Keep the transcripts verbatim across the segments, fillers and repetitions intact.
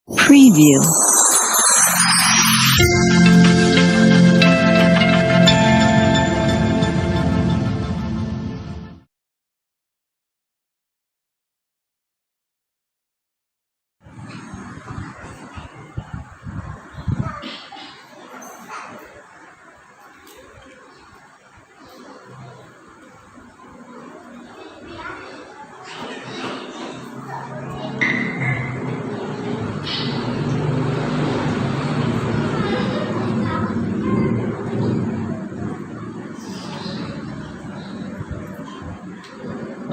Preview.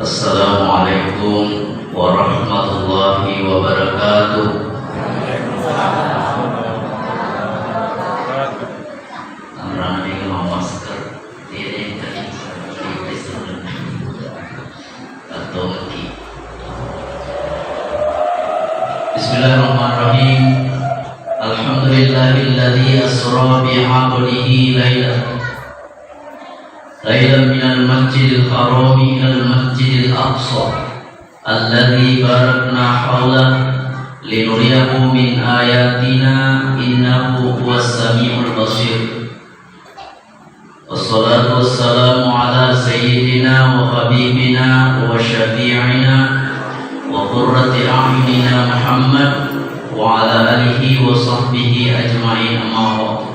Assalamualaikum warahmatullahi wabarakatuh. Tanrang ni mau masker. Atau lagi. Bismillahirrahmanirrahim. Alhamdulillahilladzi asra bi 'abdihi lailan. Lailan minal masjidil harami ilal masjidil aqsa. Alladzi barakna haulah linuriyahu min ayatina innahu huwas samiul basir. Wassalatu wassalamu ala sayyidina wa habibina wa syafi'ina wa qurrati a'yunina Muhammad wa ala alihi wa sahbihi ajma'in, amma ba'du.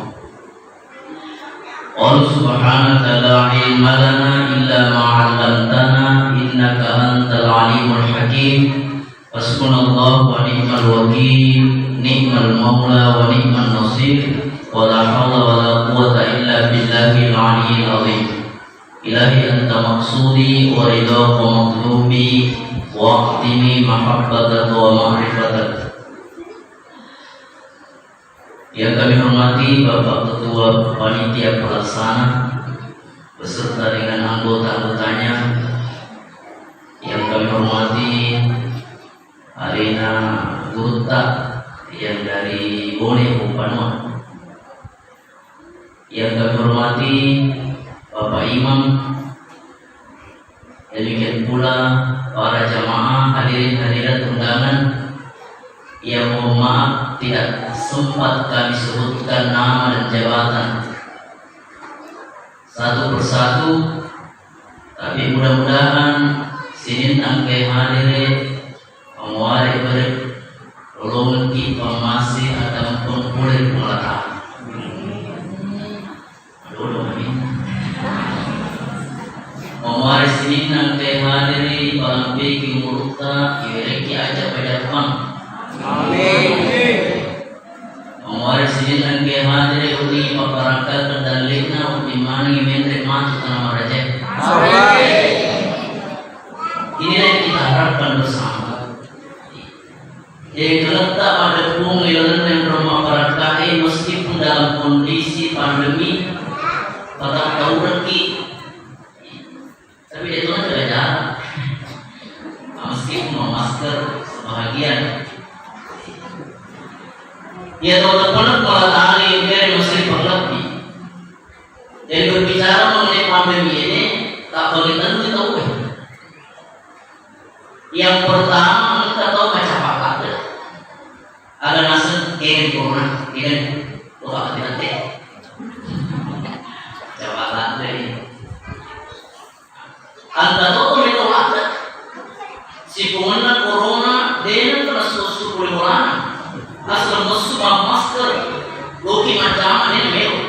Qala subhanaka la ilma lana illa ma 'allamtana innaka antal alimul hakim. Hasbunallahu wa ni'mal wakil, ni'mal maula wa ni'man nasir, wa la haula wa la quwwata illa billahil aliyyil azim. Ilahi anta maqsudi wa ridhaka matlubi, wa a'tini mahabbataka wa ma'rifataka. Yang kami hormati Bapak Ketua Panitia Pelaksana beserta dengan anggota-anggotanya, yang kami hormati alena gurutta yang dari Bone Buppanua, yang kami hormati Bapak Imam, demikian pula para jamaah hadirin hadirat undangan yang mohon maaf tidak sempat kami sebutkan nama dan jabatan satu persatu, tapi mudah-mudahan sininna engkae hadere Mamuare bere lolongengki pammase atampeng pole ri Puang Allah Ta'ala. Aduh, amin. Mamuare sininna engkae hadere palampeki umurutta, iwerekki aja pajappang. Amin. Mamuare sininna engkae hadere weddingngi papparakkakkeng dalle'na, wedding manengngi menre matu tana marajae. Amin. Inilah yang kita harapkan bersama. Jadi, kaletta maddeppung ilalenna enro mabbarakkae, meskipun dalam kondisi pandemi, patattaurekki, tapi de' to najaga jarak. Meskipun memasker sebahagian. Iya tau teppenek malah tali, biar masih lebih. Jadi, berbicara mengenai pandemi ini, tak bagi tentu tahu. Yang pertama, engka tau macapa ladde. Aga naseng keri corona, iya kan? Coba hati-hati. Macapa ladde. Engka to metau ladde. Sipungenna corona, de' nengka nasussu pole bolana. Asal messu mammasker, loki majjama de' melo.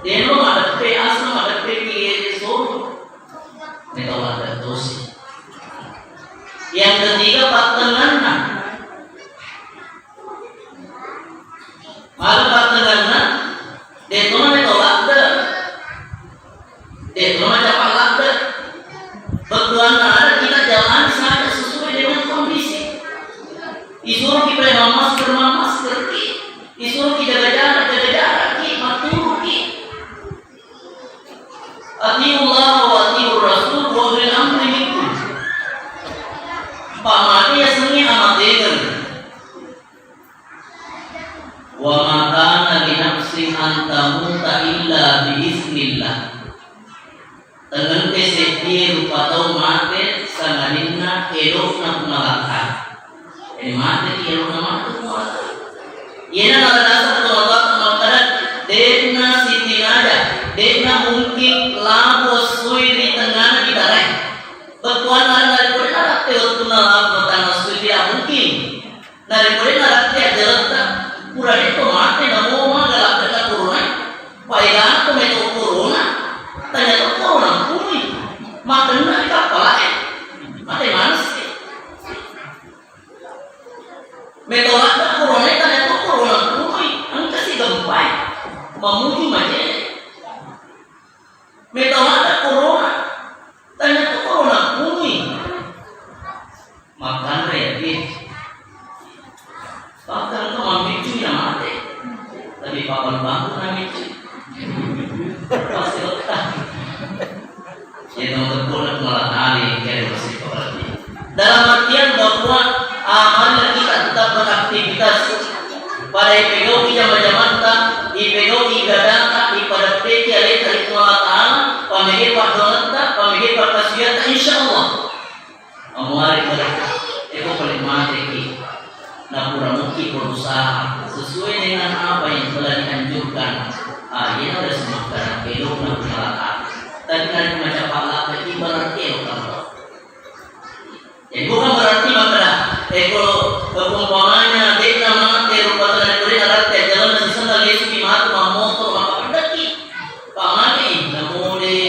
De' lo madeppe, asal madeppe ki solo. Metau ladde tosi. Yang ketiga, pattenganna. Mala pattenganna, de' to metau ladde. De' to macapa ladde. Bettuanna ada kita jalani saja sesuai dengan kondisi. Isuruh ki pakai masker, masker ki. Isuruh ki jaga jarak, jaga jarak ki, maturu ki. Atiullah wa atiur rasul wa ulil amri minkum. Pamade yasengnge amatengeng. Wa ma kana li nafsin an tamuta illa bi iznillah. Tengngengke seddie rupa tau mate sangadinna elo'na Puang Allah Ta'ala. Eh, mate ki, ero na mate ko mate. Iyena nala dasar to Allah makkada, de'na sitinaja, de'na mungkin labo sui ri tengngana bidarae. Bettuanna narekko de'na rette wettunna labo tanna sui, tidak mungkin. Narekko de'na rette ajaletta, pura de'to mate namo maga ladde'na corona. Paedana to meto corona, tanya to corona puni. Makenna ri kappalae. Mate manesse. Meto ladde corona, tanya to corona puni. Engka si gempai. Mamuju majene. Meto ladde corona, tanya to corona puni. Makkanre ya, Pi. Bahkan engka mammiccu na mate. Tapi pabalu bangku na miccu. Pasti otak. Ya, teman-teman, Allah Ta'ala yang kaya masih kembali. Dalam artian bahwa, ah, marilah kita tetap beraktivitas. Pada ipegau'i jama-jamanta, ipegau'i ibadata, ipadeppeki aleta ri Puang Allah Ta'ala, pamege paddoangetta, pamege pakkasiwiatta, insya Allah. Ammuare pada eko pale mateki, napura muki berusaha sesuai dengan apa yang telah dianjurkan. Ah, iya, ada semangat elok na berata. Tapi kan macam pala ibarat elok kan. Jadi bukan berarti makkada, eko, umpamanya, de'na mate rupa tana kure naratte, jalan siseng lesuki matu mammoto, maka pedaki. Pamane, namole,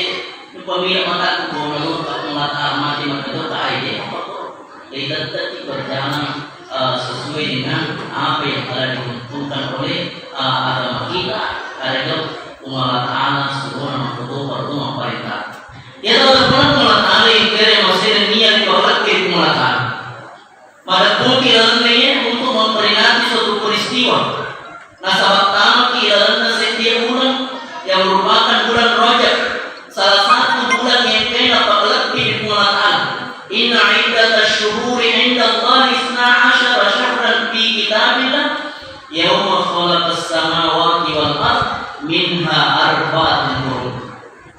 Upamila mataku bahwa menurut Allah Ta'ala mati maka dosa, ai, dia apa kok? Jadi, tetap berjalan, eh, sesuai dengan apa yang telah ditentukan oleh, eh, agama kita. Ada juga Allah Ta'ala suruh nama kutu perlu memperintah. Dia tahu Allah Ta'ala yang kere masih niat di bawah Allah Ta'ala. Madeppuki lalenna iye untuk memperingati suatu peristiwa. Nasaba tamaki lalenna seddie uleng yang merupakan bulan Rajab, salah satu bulan yang kena pakalebbi di Puang Allah Ta'ala. Inna iddatash syuhuri indallahi isna asyara syahran fi kitabillah, yauma khalaqas samawati wal ard, minha arba'atun hurum.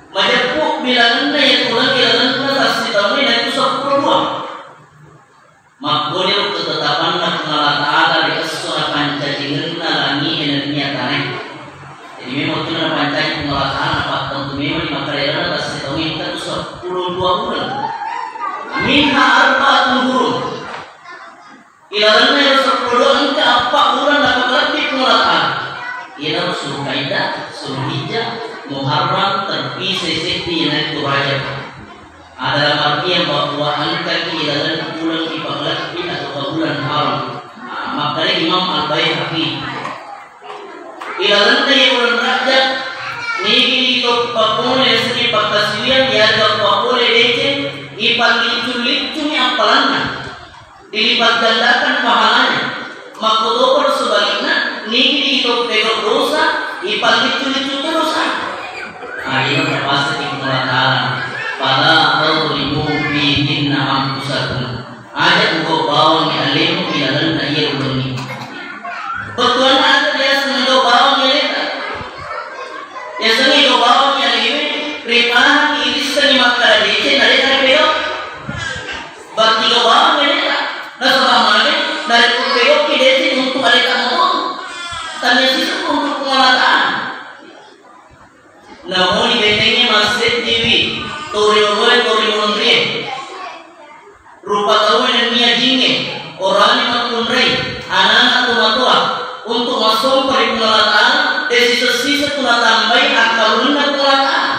Majeppu bilangenna iya uleng, lalenna tassitaunna itu seppulo dua. Makkoniro ketetapanna Puang Allah Ta'ala ri esso napancacingenna langi'e nennia tanae. Jadi, memang tu napancaji Puang Allah Ta'ala, napattentu memang di makkeda iyarona tassitaungeng engka tu seppulo dua uleng. Minha arba'atun hurum. Ilalenna iyaro seppulo dua engka eppa uleng napakalebbi Puang Allah Ta'ala. Iyaro Sulkaidah, Sulhijjah, Muharram, terpisah seddi iyanaritu Rajab. Ah, dalam artian bahwa engkaki ilalenna uleng ipakalebbi atau bulan haram. Ah, makkeda Imam Al-Baihaqi, ilalenna iya uleng Rajab, nigi-nigi to papole yasengnge pakkasiwiang, iyarega papole deceng, ipalliccu-liccungi appalanna, dilipat gandakan pahalanya. Makkotoparo sebalikna, nigi-nigi to pegau dosa, ipalliccu-liccu to dosa. Ayo, terpaksa di Allah Ta'ala. Fala tadlimu fihinna anfusakum. Aja mugau bawangngi alemu ilalenna iya ulengnge. Bettuanna aga biasa mugau bawangngi aleta? Biasanya gau bawangngi alewe, ripahangngi irissengngi makkada deceng, nade'na ripegau. Berarti gau bawangngi aleta. Nasaba mane, narekko pegauki deceng untuk aleta moto, tania siseng untuk Puang Allah Ta'ala. Namoni betengnge masseddiwi, torioloe, torimonrie. Rupa tauwe nennia jingnge, orane makkunrai, anana tomatoa, untuk massompa ri Puang Allah Ta'ala, de siseng-siseng tu natambai akkarunna Puang Allah Ta'ala.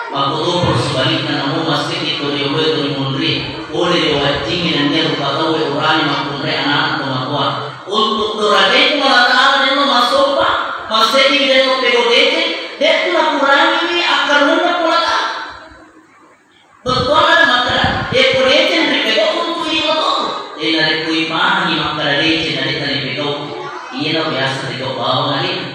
Makkotoparo sebalikna, namo masseddi torioloe, torimonrie, pole ri wajjingnge nennia rupa tauwe, orane makkunrai, anana tomatoa. Untuk dorakai Puang Allah Ta'ala, denno massompa, masseddi denno pegau deceng, de tu nakurangiwi akkarunna Puang Allah Ta'ala. Bettuanna makkeda, yekko deceng ripegau untuk idi matoa. Jadi narekko ipahangi makkeda deceng, nade'na ripegau, iyana biasa ripegau bawang alena.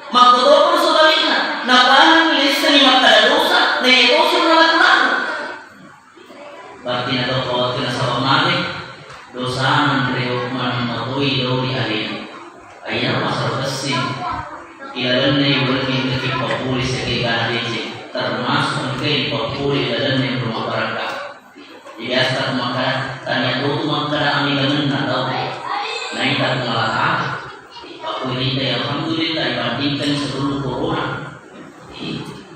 Makkotoparo sebalikna, napahangi lisengngi makkeda dosa, na iya dosa nalaku-laku. Berarti nagau pawattu nasaba mate, dosana nrio maneng matoi lao ri alena. Aina masaro kessing. Ilalenna ulengnge engkaki papole siaga gana deceng, termasuk engkai papole ilalenna rumah barakka. Jadi asta makkada, tania to tu makkada amigangenna tau. Puang Allah Ta'ala. Pakkuirita, ya, alhamdulillah, dibandingkan sebelum corona.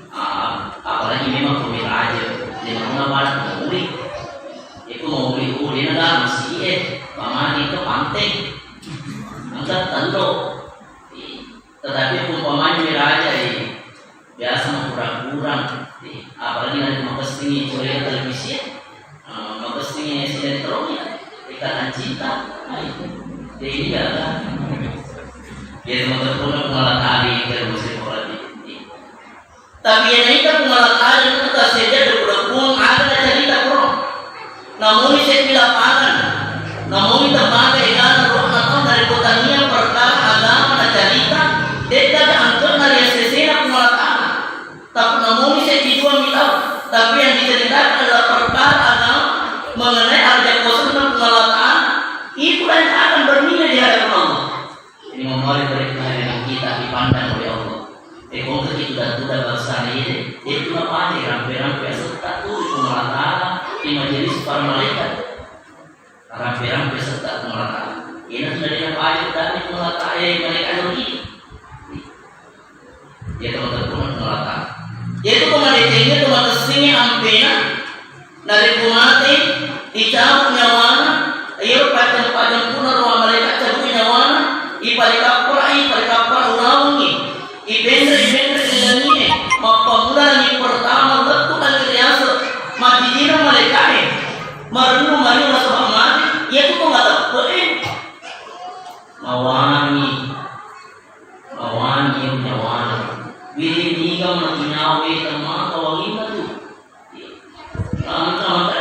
Ah, apalagi memang covid aja. Jadi, corona pada mau uli. Itu mau uli, uli negara masih, eh, pamani itu pantai. Angkat telo. Tetapi umpamanya mi raja, eh, biasa mengkurang-kurang, eh, apalagi nanti makessingi korea televisi, eh, makessingi sinetron, Ikatan Cinta, nah, itu. Jadi, iya kan? Ya, teman-teman, pengalaman tadi, terus sekolah di, di. Tapi iya naita Puang Allah Ta'ala itu tassedia dukku-dukkuang aga nacarita Puang. Namuni seddi lapangan, namuni temmaga egana ruanna tau narekko tania perkara agama nacarita, de'gaga angke'na ri S S-na Puang Allah Ta'ala. Tapi namuni seddi dua mi tau, tapi yang diceritakan adalah perkara agama mengenai arja kuasanna Puang Allah Ta'ala, itu dan akan bernilai di hadapan Allah. Jadi, memori berita yang kita dipandang oleh Allah. Eh, kongka itu dan tuda bangsa ini, itu apa aja rampe-rampe asetta tu di Puang Allah Ta'ala, di majelis para malaikat. Rampe-rampe asetta Puang Allah Ta'ala. Ini sudah dia apa aja dari Puang Allah Ta'ala, eh, malaikat lagi. Ya, teman-teman, Puang Allah Ta'ala. Itu pemadecengnya, cuma kesini ampena. Narekko mate, dicabut nyawana, iyaro pacceng-paccengpunna ro malaeka cabui nyawana, iparekappa'i, iparekappa unawengngi, ipenre-ipenre ilengngine, mappammulani pertama lettu langi ri ase, majjijina malaekae, marennu mario nasaba mate, iyatu to mateppe'e, mawangi, mawangi nyawana, wili niga matu nyawa temmaka wanginna tu. Engka maka,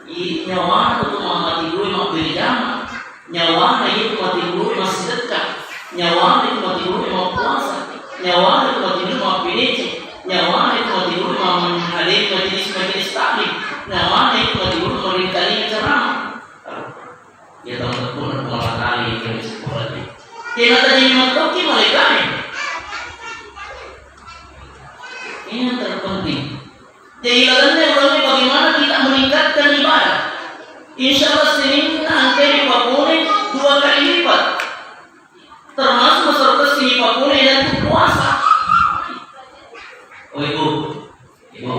i-, nyawana tu mammati dua mabbere jama. Nyawana itu mati dua massidekka. Nyawana itu mati dua mappuasa. Nyawana itu mati dua mappedece. Nyawana itu mati dua mam-, hadir majelis-majelis taklim. Nyawana itu mati dua maringkalinga ceramah. Ya, tahu betul, malah kali itu sekolah. Tena tadi memang toki malaikatnya. Ini yang terpenting. Jadi, ilalenna ulama bagaimana kita meningkatkan ibadah. Insya Allah, sininna engka ripapole dua kali lipat. Termasuk masalah kesini papole dan puasa. Oh, Ibu. Ibu.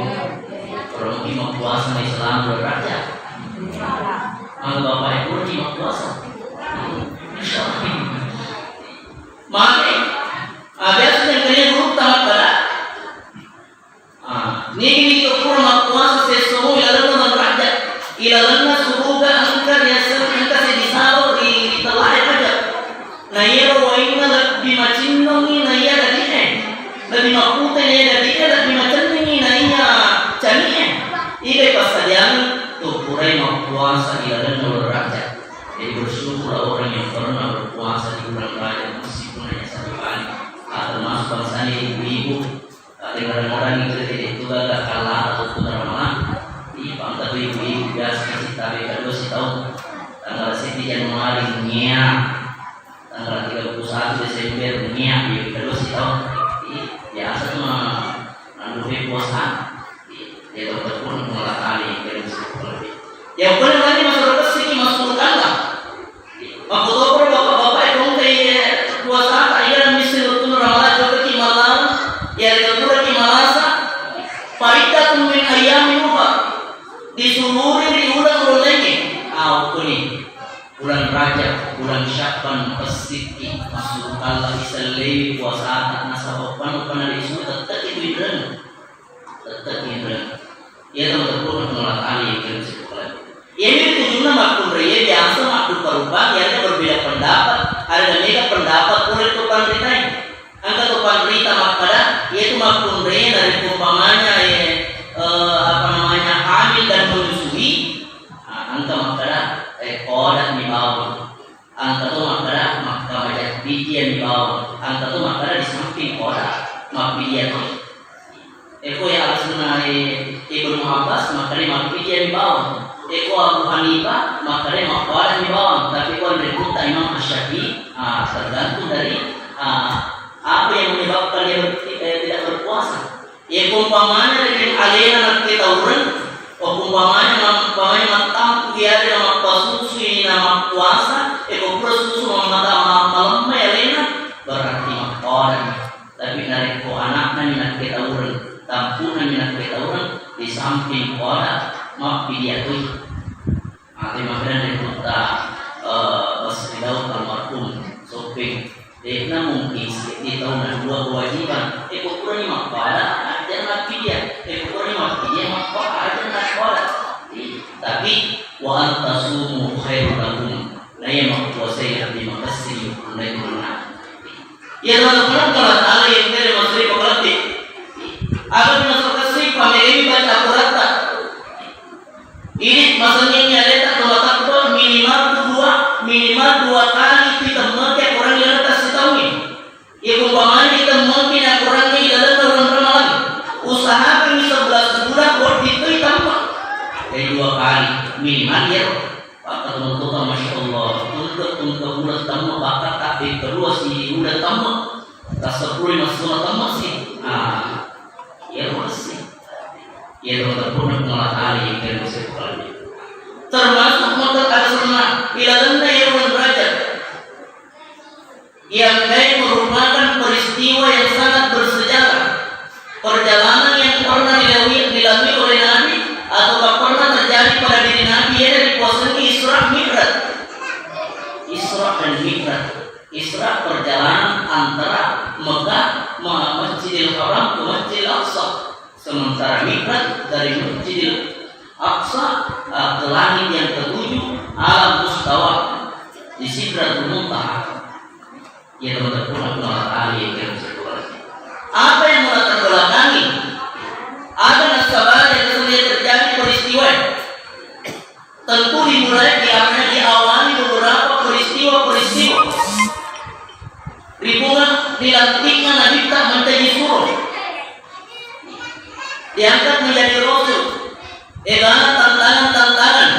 Kalau mungkin mau puasa nih selama bulan Rajab. Kalau Bapak Ibu lagi mau puasa. Insya Allah. Maka, ah, biasa yang kalian guru tamat pada Ah, nigi-nigi pura mappuasa siesso ilalenna uleng Rajab, ilalenna suruga engka riaseng, engka seddi salo ri, ri tellae Rajab. Na iyaro wainna lebbi macinnongi na iya dadi'e, lebbi maputai na iya dadi'e, lebbi macenningi na iya cani'e. Iga passadiangi tu purai mappuasa ilalenna uleng Rajab. Jadi bersyukurlah orang yang pernah berpuasa di bulan Rajab meskipun hanya satu kali. Ah, termasuk bangsana ibu-ibu. Tapi kadang-kadang itu jadi tugas kala atau tugas mana? Iya, bangka tu ibu-ibu biasa kasih tabe kedua sitaung. Tanggal seddi Januari, nia. Tanggal tiga puluh satu Desember, nia. Iya, kedua sitaung. Iya, biasa tu mah, anu, puasa. Iya, dia tahu betul mulai kali, kedua sitaung. Ya, bukan lagi masalah kesini, masuk ke dalam. Makkutoparo bapak-bapak e, kongkai puasata, iya misseng wettunna Ramalang, jokkaki mallareng, iyarega puraki malasa, faiddatun min ayyamin ukhar, disuluri ri uleng-uleng laingnge. Ah, ukkuni uleng Rajab, uleng Sya'ban, pessikki, massukkalla isellewi puasata, nasaba uppanna-uppanna ri isu tette'ki tu inrenna. Tette'ki inrenna. Iya tau teppuna Puang Allah Ta'ala iya kira sikola. Iyami tujunna makkunrai iya biasa maddupa-rupa, iyarega berbeda pendapat. Ada mega pendapat pole tu panritae. Engka tu panrita makkada, iya tu makkunrai narekko umpamanya, eh, eh, apa namanya, hamil dan menyusui, ah, engka makkada, eh, koda mi bawang. Engka to makkada, makka majak pijian bawang. Engka to makkada di samping koda mappijian to. Eko ya alasanna, eh, Ibnu Abbas makkada mappijian bawang. Eko Abu Hanifah makkada makkoda mi bawang. Tapi ko anre kutta Imam Asy-Syafi'i, ah, tergantung dari, ah, apa yang menyebabkan dia ber-, eh, tidak berpuasa. Iya, ko umpamanya rekeng alena nakke taureng, ko umpamanya ma-, umpamanya mattampu iyarega mappasusui na mappuasa, e ko pura susu mammata Pidiatui. Mate makkeda ri Puta, eh, Basri Daud almarhum Soppeng. De'na mungkin seddi tau na dua kewajiban. Eh, ko purani mappada, aja nappidia. Eh, ko purani mappidia, mappada, aja nappada. Eh, tapi, "Wa antasumu khairul lakum." Naiya mappuasai lebbi makessing, naiya mennang. Iya, teman-teman, Allah Ta'ala yang kere masri pakalati. Apa dimaksud kasih? Pameremi baca Al-Quran tak? Ini maksudnya ini ada tak dua takbir, minimal tu dua, minimal dua kali kita memakai Quran yang atas setahun ini. Ya, umpamanya kita memakai Quran ini dalam bulan Ramadan. Usahakan ini sebelas bulan buat itu tambah. Dari dua kali, minimal ya. Pakkatontoka, Masya Allah, tungke-tungke bulan tamme, bahkan takbir kedua si bulan tamme, taseppulo massuna tamme si. Ah, iya masih. Iya, teman-teman, Allah Ta'ala yang kena bersyukur. Termasuk maka ada sunnah, ilalanna ya bulan Rajab. Yang lain merupakan peristiwa yang sangat bersejarah. Perjalanan yang pernah dilalui, dilalui oleh Nabi atau pernah terjadi pada diri Nabi, yaitu dipuasangi Isra Mi'raj. Isra dan Mi'raj. Isra perjalanan antara Mekah, Ma-, Masjidil Haram ke Masjidil Aqsa. Sementara Mi'raj dari Masjidil Aqsa, eh, ke langit yang ketujuh, alam mustawa, di Sidratul Muntaha. Ya, teman-teman, Allah Ta'ala yang kira bersyukur. Apa yang melatar belakangi? Ada nasabah yang sebenarnya terjadi peristiwa. Tentu dimulai di, diawali beberapa peristiwa-peristiwa. Ripungan dilantiknya Nabi tak menjadi suruh. Diangkat menjadi rasul. Egana tantangan-tantangan.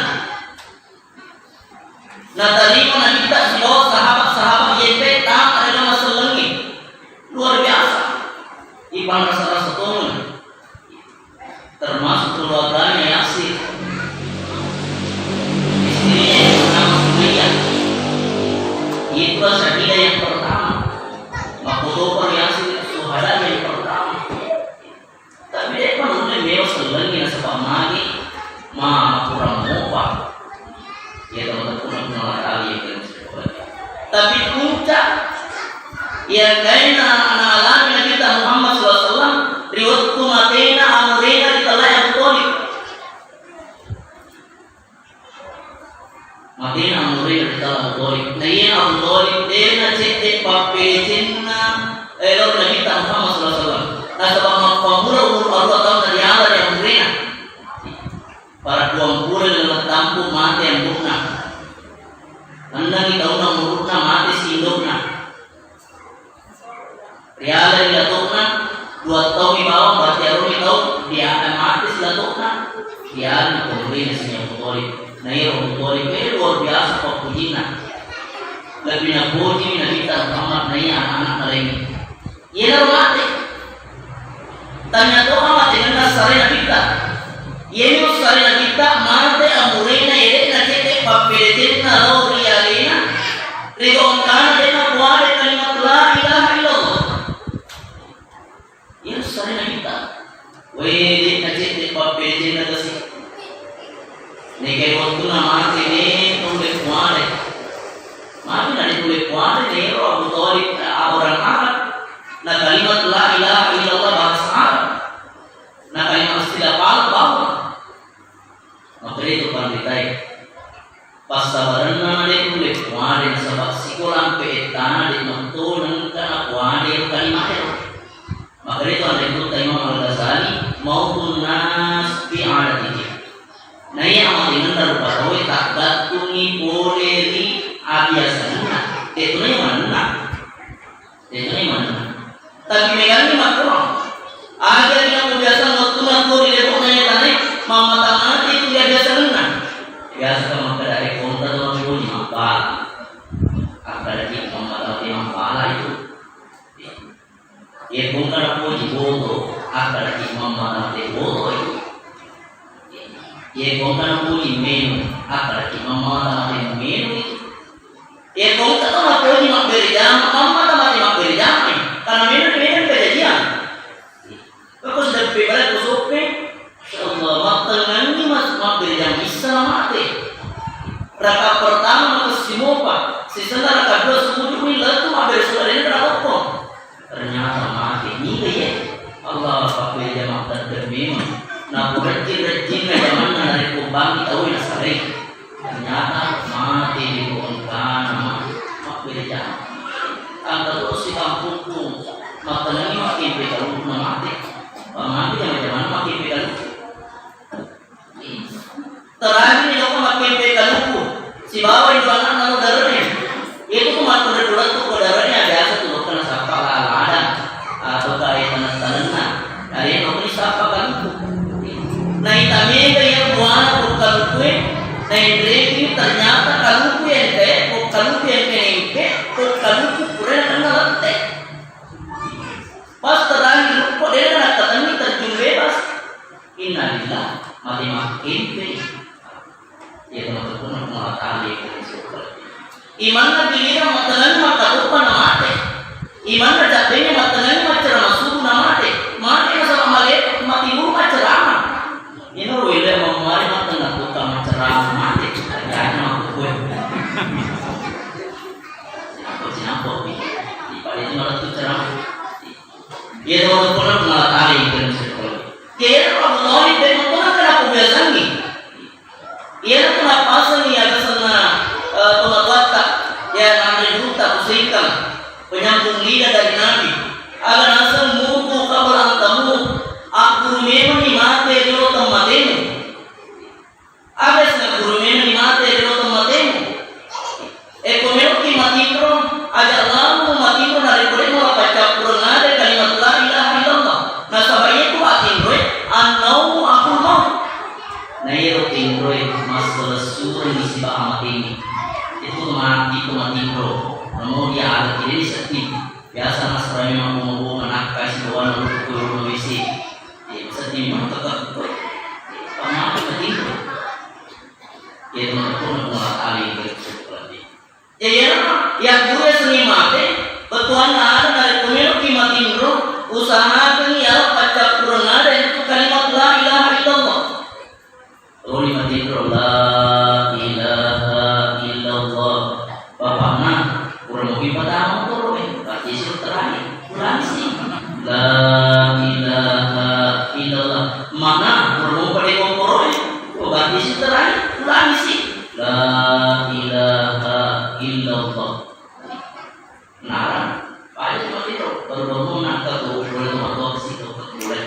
Natarima Nabitta sibawa sahabat-sahabat yette tama ri masellengnge. Luar biasa. Ipanrasa-rasa tongeng. Termasuk keluarganya Yasir. Istrinya yang bernama Sumayyah. Itulah syahidah yang pertama. Makkutoparo Yasir syuhada yang pertama. Tapi de'pa nulle mewa sellengngi nasaba magi ma kurang mopa. Ya, teman-teman, Allah Ta'ala yang kena bersyukur. Tapi puncak yang kaina naalami Nabitta Muhammad sallallahu alaihi wasallam ri wettu matena amurena ri tellai Abu Thalib. Matena amurena ri tellai Abu Thalib. Na iya Abu Thalib de nacedde pappecenna, eh, lao ri Nabitta Muhammad sallallahu alaihi wasallam. Nasaba mappamula umur aruwa taung na riala ri amurena. Pada duampulo laleng tampu mate ambo'na. Ennengngi taunna umurna mate si indo'na. Riala ri lato'na, dua taung mi bawang, berarti aroni taung, dia mate si lato'na, riala na pemulina si Abu Thalib. Na iyaro Abu Thalib, eh, luar biasa pappujinna. Lebbi napoji Nabitta Muhammad na iya anak-anak laingnge. Iyanaro mate. Tania toha mate nenna sare Nabitta. Iyami ussare Nabitta mate amurena, ede nacedde pappedecenna lao ri alena, ri gongkana de napoade kalimat la ilaha illallah. Iya ussare Nabitta. We, de nacedde pappedecenna kasi. Negai wettunna mate de nulle poade. Magi na de nulle poade, nero Abu Thalib, eh, orang Arab. Na kalimat la ilaha illallah bahasa Arab. Na kalimat istilah pal-, bawang. Makanya itu pandita e. Passabarenna de nulle poade nasaba sikolang pe ettana de metto nengka napoade kalimat ero. Makanya itu anre Imam Al-Ghazali, mautun nas fi adatihim. Naiya amatengenna rupa tauwe taggattungngi pole ri abiasanna. Tetu naiya manenna. Tetu naiya manenna. Tapi meganni makkurang. Aga ri nabiasang wettunna tuo ri lebo'na yatane, mammata mate tu ri abiasanna. Biasa kan makkeda, eh, kontra tu napoji mabbala. Akkadaki mammata mate mabbala itu. Iya, kongka napoji boto, akkadaki mammata mate boto itu. Iya, kongka napoji menu, akkadaki mammata mate menu itu. Iya, kongka to napoji mabbere jama, mammata mate mabbere jama. Karena menu, menu kejadian. Aku sudah bebas, aku sope. Masya Allah, mattengangi mas, mabbere Rakaat pertama makessimopa, sisenna rakaat dua sujudni lettu mabbere sura, de'na nakokko. Ternyata mate. Niga iye? Allah, pabbere jama teddeng memang. Nakurejjing-rejjinna jamanna narekko bangngi tauwe nasalai. Ternyata mate di engkana ma-, mabbere jama. Engka to sikampokku mattenangi makkempe kaluku na mate. Pamate jama-jamanna makkempe kaluku. Terani ni jokka makkempe kaluku sibawa itu anakna lo darene. Itu tu mattu lettu ko darene biasa tu jokka nasappa la-, ladang atau ka e taneng-tanenna. Ada yang jokka disappa kaluku. Naita mega iya buana ko kaluku e. Nainreki ternyata kaluku yang kayak ko kaluku yang kayak ko kaluku pura kena lette. Pas terani ko dia nak ketemu terjun bebas. Innalillah, mate makkempe. Iya, teman-teman, Allah Ta'ala itu. Imanna giliran mattenangi makkatoppa na mate. Imanna cabbengnge mattenangi maccarama subuh na mate. Mate nasaba male-, mati dulu maccarama. Ino wele mammuare mattenna kota maccarama mate. Jadi makkukkue. Sinappo-sinappo pi. Ipade itu malah tu ceramah. Iya, teman-teman, Allah Ta'ala itu. Kira Abu Thalib, dan itu kan kenapa biasanya? Iyanatu nappasengngi aga senna, eh, tomatoatta, iya nanre gurutta Huseikang, penyampung lidah dari Nabi. Aga naseng mutu qabla an tamut, agguru memanni mate ri tau temmatemu. Aga senna agguru memanni mate ri tau temmatemu. Ekko meloki matinro, aja lalo matinro narekko de'na mapaccappureng ada kalimat la ilaha illallah. Nasaba iyaku attinroe, annaumu akhul maut. Na iyaro tinroe massalessurengngi sibawa amatengngi. Itu mati ko matinro. Namo dia ada kiri sedih. Biasa nasrami mambo-mambo manakkai sibawa nalukku ko W C. Iya, sedih memang tetap itu. Pamati matinro. Iya, teman-teman, Allah Ta'ala yang bersyukur. Jadi, ya, yang guru seni mate, betuanna ada dari pemilu ki matinro, usahakan ya, paccappureng ada itu kalimat la ilaha illallah. Oh, ni matinro, la ilaha illallah. Bapakna, kurang lebih pertama motor, eh, berarti sudah terakhir. Ulangi sih. La ilaha illallah. Mana? Kurang lebih pada komporo, eh. Oh, berarti sudah terakhir. Ulangi sih. La ilaha illallah. Nah, aja cuma itu. Baru-baru nak ke tuh, boleh tuh, atau ke situ, ke boleh.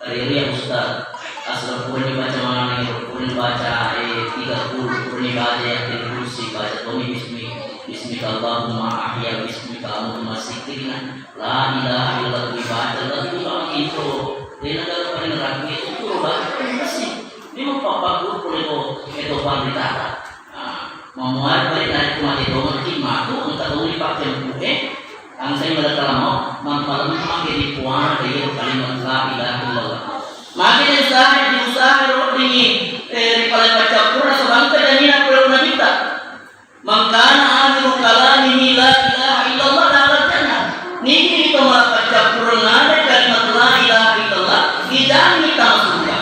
Tadi itu yang Ustaz Asraf, boleh dibaca mana nih? Boleh dibaca, eh, tiga puluh, boleh dibaca yang kursi, baca Tommy Bismi, Bismika Allahumma ahya, Bismika amutu, masih kiri, nah. La ilaha illallah, dibaca, tentu kamu itu. Dia negara paling rapi itu, baca paling bersih. Ini mau papa guru, boleh kok, itu pandita. Nah, mammuare balik narekko mate tongengki matu, engka tongeng paccempu'e, angsai malakala maut, mampalemmaki ri puang ri kalimat la ilaha illallah. Magi diusaha, diusaha ri weddingngi, eh, ri pale paccappureng nasaba engka janina pole nabitta. Man kana akhiru kalamihi la ilaha illallah dakhala jannah. Nigi to mala paccappureng ada kalimat la ilaha illallah, ijamin tama surga.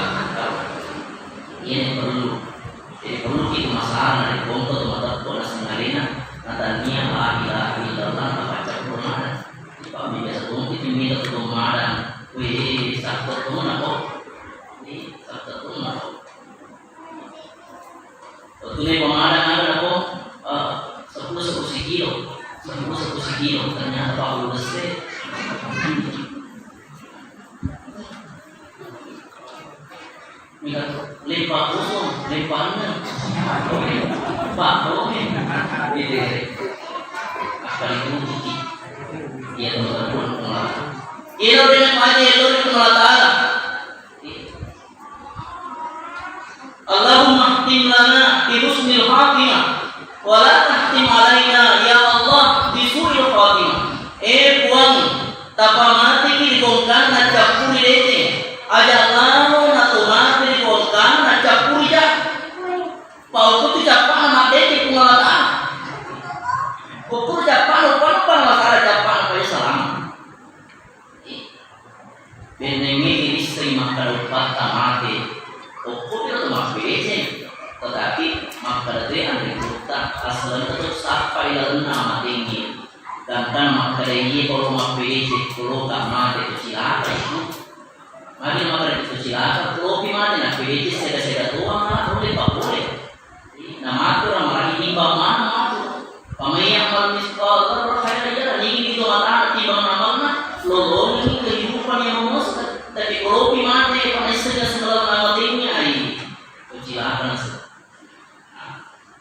Ini perlu. Jadi, perlu kita masalah dari bongko tu mata pun asal ngalina, natania la ilaha illallah, apa cakap mana? Pak, biasa tu kita minta tu mana? Wih, sakit tu mana kok? Ini sakit tu mana kok? Waktu ini pemadam ada apa? Eh, sepuluh, sepuluh sekilo. Sepuluh, sepuluh sekilo. Ternyata Pak Udes deh. Mika lempa kosong, lempa enam. Pak, oke. Gitu ya. Apa itu? Iya, teman-teman, pengelola. Iya, lo dengan Pak Haji, lo dengan Allah Ta'ala. Allahumma khtim lana bi husnil khatimah, wa la tahtim alaina, ya Allah, bi su'il khatimah. Eh, Puang, tapamateki ri bongkanna cappuri deceng. Aja lalo na to mate ri bongkanna cappuri ja. Pauku tu cappana maddeceng Puang Allah Ta'ala. Ukur cappana, uppanna Puang Allah Ta'ala cappana pada salama. Bennengnge irisseng makkeda uppatta mate. Okko piro to mabbeceng, tetapi makkeda te anre gurutta Gangkanna makkeda, iya, kalau mappedece, kalau ka mate tu cilaka itu. Magi makkeda tu cilaka, kalau pi mate na pedece sega-sega doang, ah, boleh, Pak, boleh. Namatura maraji timbang maneng matu. Faman ya'mal mitsqala dzarrah khairan yarah, nigi itu matana timbang amalna, lolongi kehidupan yang memuaskan. Tapi kalau pi mate, panaissenna semalam namatengngi, ai, kecilaka nasib.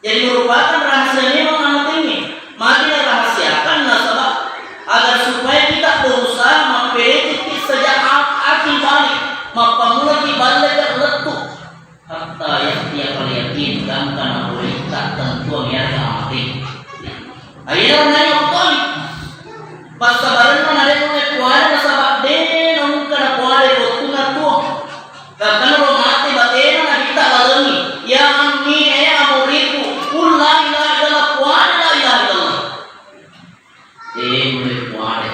Jadi merupakan rahasia memang namatengngi. Mati rahasiakan nasaba agar supaya kita berusaha mempelajari sejak a-, akil balik, mappammulaki ballaki lettu. Hatta ya'tiyakal yaqin, gangka napolei tattentuang yarega mate. Akhirnya nanya Abu Thalib. Passabarenna narekko puada nasaba de naengka napuada wettunna tuo. Gangkanna lo mate batena nabitta lalengi. Ya ammi, eh, amuriku, qul la ilaha illallah, puada la ilaha illallah. De mulle puada,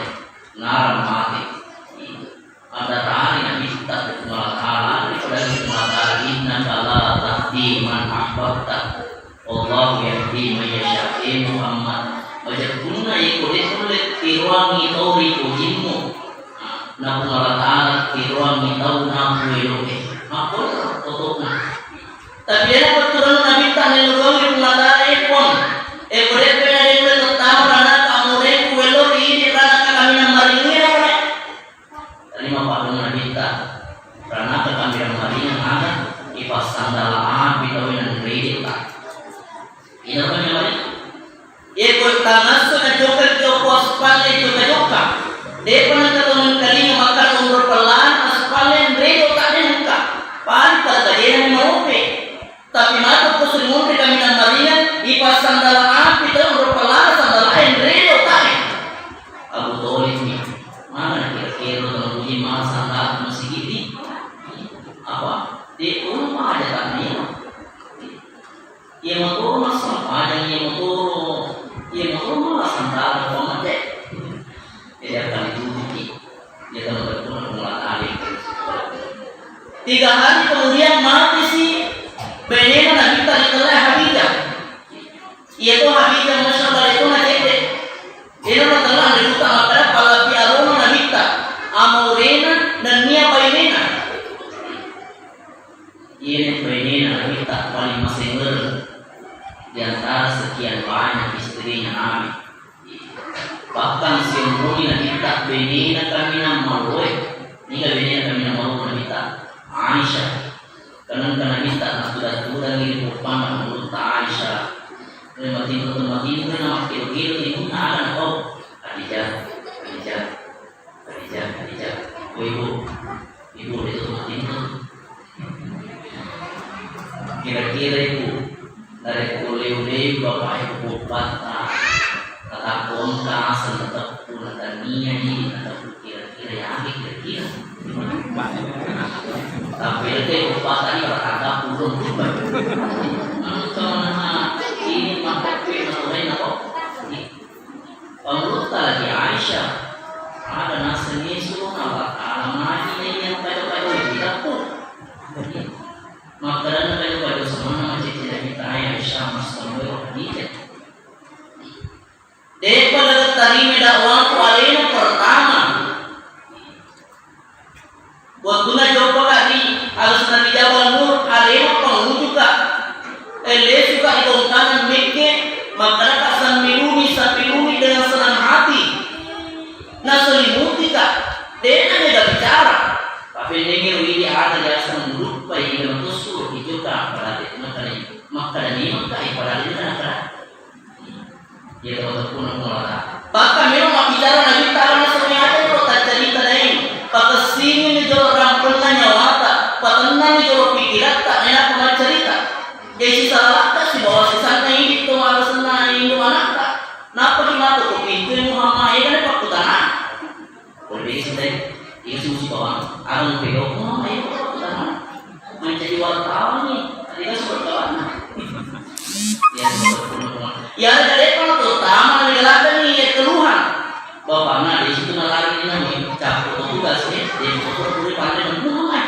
narang mate. Adarani nabitta ri Puang Allah Ta'ala, ri Puang Allah Ta'ala, "Innaka la tahdi man ahbabta, wallahu yahdi man yasha." Eh Muhammad, majeppunna iko de nulle tiroangngi tau ri pojimmu. Na Puang Allah Ta'ala tiroangngi tau napueloe. Makkono totona. Tapi de napettureng nabitta naello ri Puang Allah Ta'ala, eh Puang. Eh, ko de pena de nulle tettama ranaka amurengku wello ri idi ranaka kaminang maringi, apa de? Tadi mappaddung nabitta, ranaka kaminang maringang aga ipassandala api tauwe nanrede ta. Ina apa namanya? Iya, ko tangasso na jokka jokka aspalle jokka-jokka. Depa nengka tau nengkalinga makkada onro pellana aspalle nrede ta de nengka. Paling pada kajena marope. Tapi matu ko suri monri kaminang maringang, ipassandala api tau onro pellana sandala enre otakna. Abu Thalib ni, mana kira-kira tau uji mala sandala masigi ni? Apa? De, oh, apa aja tak ni? Iya motoro massempajang, iya motoro, iya motoro mala sandala, apa mate? Jadi akan ditutupi. Dia telah berguna pengelolaan. Tiga hari kemudian mati si benena Nabitta ri kella Khadijah. Iya to Khadijah, masya Allah, itu na cedde. Ina na telah ri buta makkada pala pi arona Nabitta, amaurena nennia bainena. Iya ne bainena Nabitta paling masenger di antara sekian banyak istrinya Nabi. Bahkan siommungi Nabitta benena kaminang maloe, niga benena kaminang maloe Nabitta? Aisyah. Kenengka Nabitta natuda-tudangi ri poppanna menurutta Aisyah. Ri matinro-, matinro na makkiro-kiro timunna aga napau. Khadijah, Khadijah, Khadijah, Khadijah. Oh, Ibu, Ibu, itu matinro. Kira-kira Ibu, narekko leu-leu bapak ibu bappatta, natakko engka aseng nateppu, natania idi nateppu, kira-kira yagi kira-kira. Tapi itu bappatta ini bakal dapur dong. Engka mana ini pakai pena lain apa? Pangulutta lagi Aisyah, ada naseng Yesu, Allah Ta'ala magi naiya pajo-pajo itu dapur. Makkadanna pajo-pajo semanna macecce Nabitta Aisyah, massamui Khadijah. Depa gaga tarima dakwaku alena pertama. Wettunna joppaka ri alasna ri Jabal Nur, alena pangujuka. Eh, lesuka ri tongkangan Mekke, makkanaka sammiluni, sappiluni dengan senang hati. Naselimutika, de'na mega bicara. Papennengiro idi ada jasa muduppai ida matossu ijoka pada te makkada, makkada ni makkai pada de nakkada. Iya, tau teppuna Puang Allah Ta'ala. Bahkan memang mabbicara Nabitta naseng aja ro taccarita daeng. Pakessingini jolo rampenna nyawata, patennani jolo pikiratta, nainappa maccarita. Jadi sisalakka sibawa sisanna idi to marasenna indo anakta. Nappa ki matu ko pintu Muhammad, iya kan pakkutana. Pole desa deh, iya susi bawang. Arung pegau, oh, ayo, kita mana? Menjadi wartawan nih, tadi kan sudah kawan. Ya, ya, ada deh, kalau terutama di Galata nih, ya, keluhan. Bapak, nah, di situ nalari ini namanya, capur petugas nih, di motor boleh pandai, nah,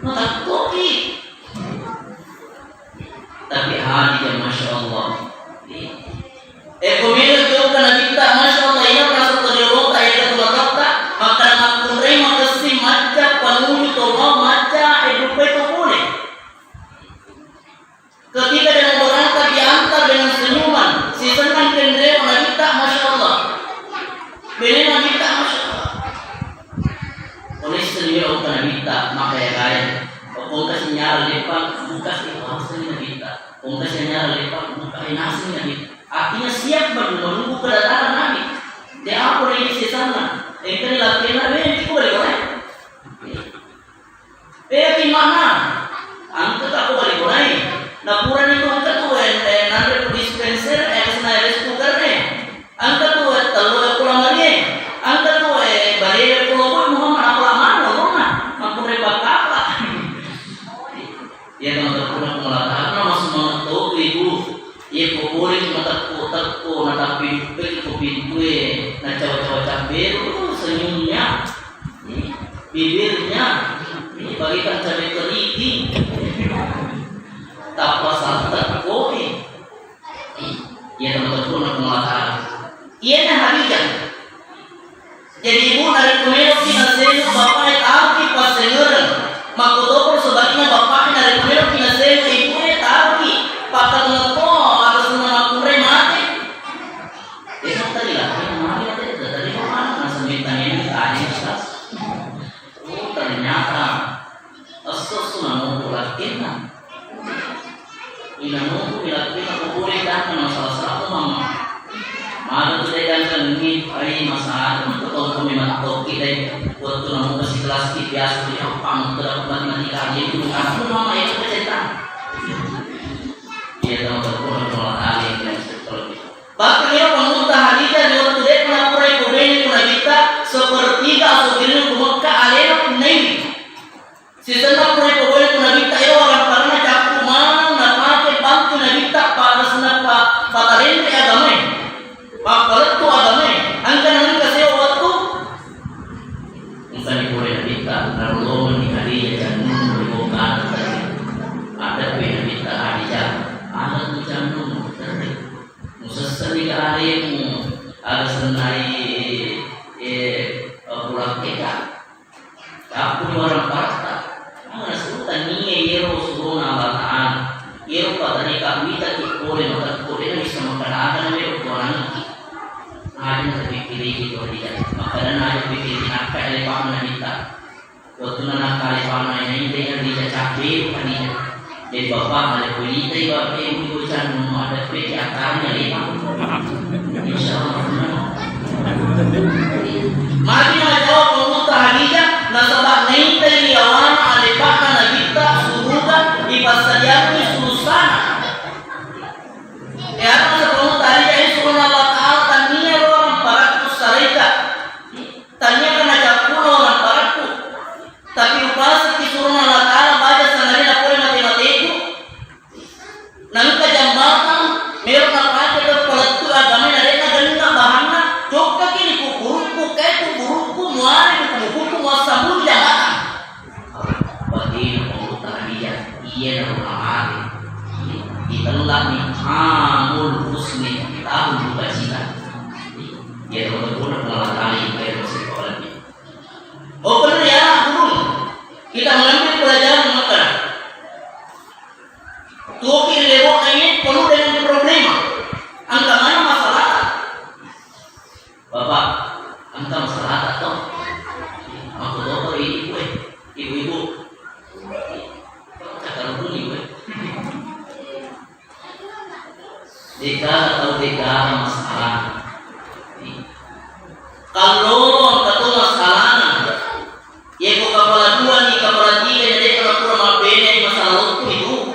nah, nah, kopi. Tapi Khadijah, masya Allah. Eh, ko melo jokka Nabitta Kita makaya-kaya. Pongka sinyara lepa, buka si langsung Nabitta. Pongka sinyara lepa, buka langsung Nabitta. Artinya siap menunggu kedatangan Nabi. De apa ini sesana? Engka ni latihan Nabi, itu boleh boleh. Eh, di mana? Angka tak boleh boleh. Nah, pura ni tu angka tu, eh, eh, nanre ku dispenser, eh, sana rice cooker, eh. Engka tu, eh, tellu, eh, pura marie. Engka tu, eh, bale, eh, pura boy, Muhammad, apa lama, Muhammad? Mampure bakapa. Iya, teman-teman, aku malah tak, aku masih mau tahu, Ibu. Iya, kau boleh cuma teko-teko, nah, tapi dupe ko pintu, eh. Nah, cawa-cawa cabe, uh, senyumnya. Ih, bibirnya. Ih, bagaikan cabe keriting. Tappa santet, eh. Iya, teman-teman, aku malah tak. Iyana Khadijah. Jadi, Ibu, narekko meloki nasengnge bapakna, taroki passengereng. Makkutoparo sebalikna bapakna, narekko meloki nasengnge ibune, taroki pakkatengngetto, atasna makkunrai mate. Desa tadi lah, mate, tadi mana? Naseng bintang ini, tadi, atas. Oh, ternyata esso-esso namutu lakkenna. Inamutu lakkenna, ko pole danna masalah-salah mama. Mada tu dai danna ni, ai masalah, ko tongko memang tokki dai. Wettu namuka sikelas ki biasa tu, ya, pamuk tu dapat matematika, jadi bukan aku mama yang cerita. Iya, tahu betul, kalau tadi yang sekolah. Bahkan iyaro pangulutta Khadijah ri wettu de'pa napurai pobaine ku Nabitta, sepertiga asogirinna ku Mekka alena punnaiwi. Sisenna purai pobaine ku Nabitta, ero waramparana cappu maneng napake bantu Nabitta, pa-, pa-, patarenre agamae, pappalettu agamae. Engka nengka sewa wettu. Engkani pole Nabitta, narolongenni Khadijah cannunnu ri bongkana tadi. Adeppe Nabitta, Khadijah, aga tu cannunnu? Musessenni ka alemu, aga sennai, eh, pulakkeka. Cappuni waramparatta. Aga nasurutta nie yero surona Allah Ta'ala. Yero pataneka witaki pole matekko, dena bisa makkada aga na mero kuanangiki. Aja na tapikkiriki tu Khadijah. Makkadanna aja pikkiriki nakka elepa Nabitta. Wettunna nakka elepa na, naintai Khadijah, cappero Khadijah. Jadi bapak ada kulitai bapak ibu cannu ada pe di atarnya lepa. Insya Allah. Magi najawab pangulutta Khadijah, nasaba naintai yawana alepa'na Nabitta suruga ipassadiangngi sulusana. E, anu nasaba pangulutta Khadijah, e, surona Allah Ta'ala, tania ro waramparakku saraika. Tania kana cappuna waramparakku. Tapi upasiki surona Allah Ta'ala baja sangadinna pole mate-mateku. Nengka jambatan mero napake to palettu agamae, na de'na genna bahanna, jokkaki ri kuburukku, kae kuburukku, muare ri kuburukku, muassambung jambatan. Batena pangulutta Khadijah, iyanaro namate. Ditellani amul husni, tahun dukacita. Iya, teman-teman, pengalaman kali, kayak musik apalagi. Oh, bener ya, guru. Kita mengambil pelajaran makan. Tuoki ri lebo'na iye penuh dengan problema. Engka maneng masalah. Bapak, engka masalah to? Aku to ibu e, ibu-ibu. Cakar dulu ibu e. Deka atau deka masalah. Kalau engka to masalahna. Yeko kapala dua ni, kapala tiga ni, de'na pura mabbene masalah lottu itu.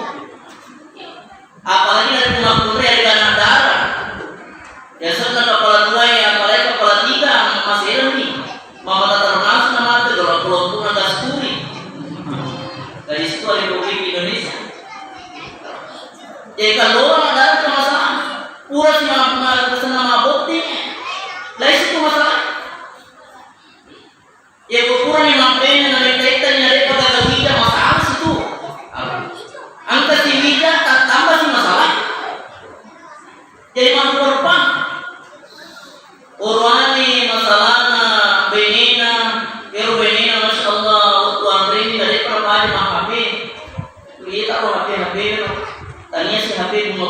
Apalagi narekko makkunrai ri anak dara. Biasanna kapala dua e, apalagi kapala tiga, masereng ni. Mama tak termasuk nama tu, kalau pulau pun ada sturi. Dari situ ada Republik Indonesia. Jadi kalau anak dara itu masalah, pura si ma-, ma-, pesan nama boti, lain situ masalah. Yako purani mabbene naita-itai nade'pa gaga wija, masalah situ. Engka si wija, ta-, tambah si masalah. Jadi marupa-rupa. Oroane masalahna benena, ero benena, masya Allah, wettu anreni nade'pa napaja ma H P. Iya taro H P, H P ro. Tania si H P bunga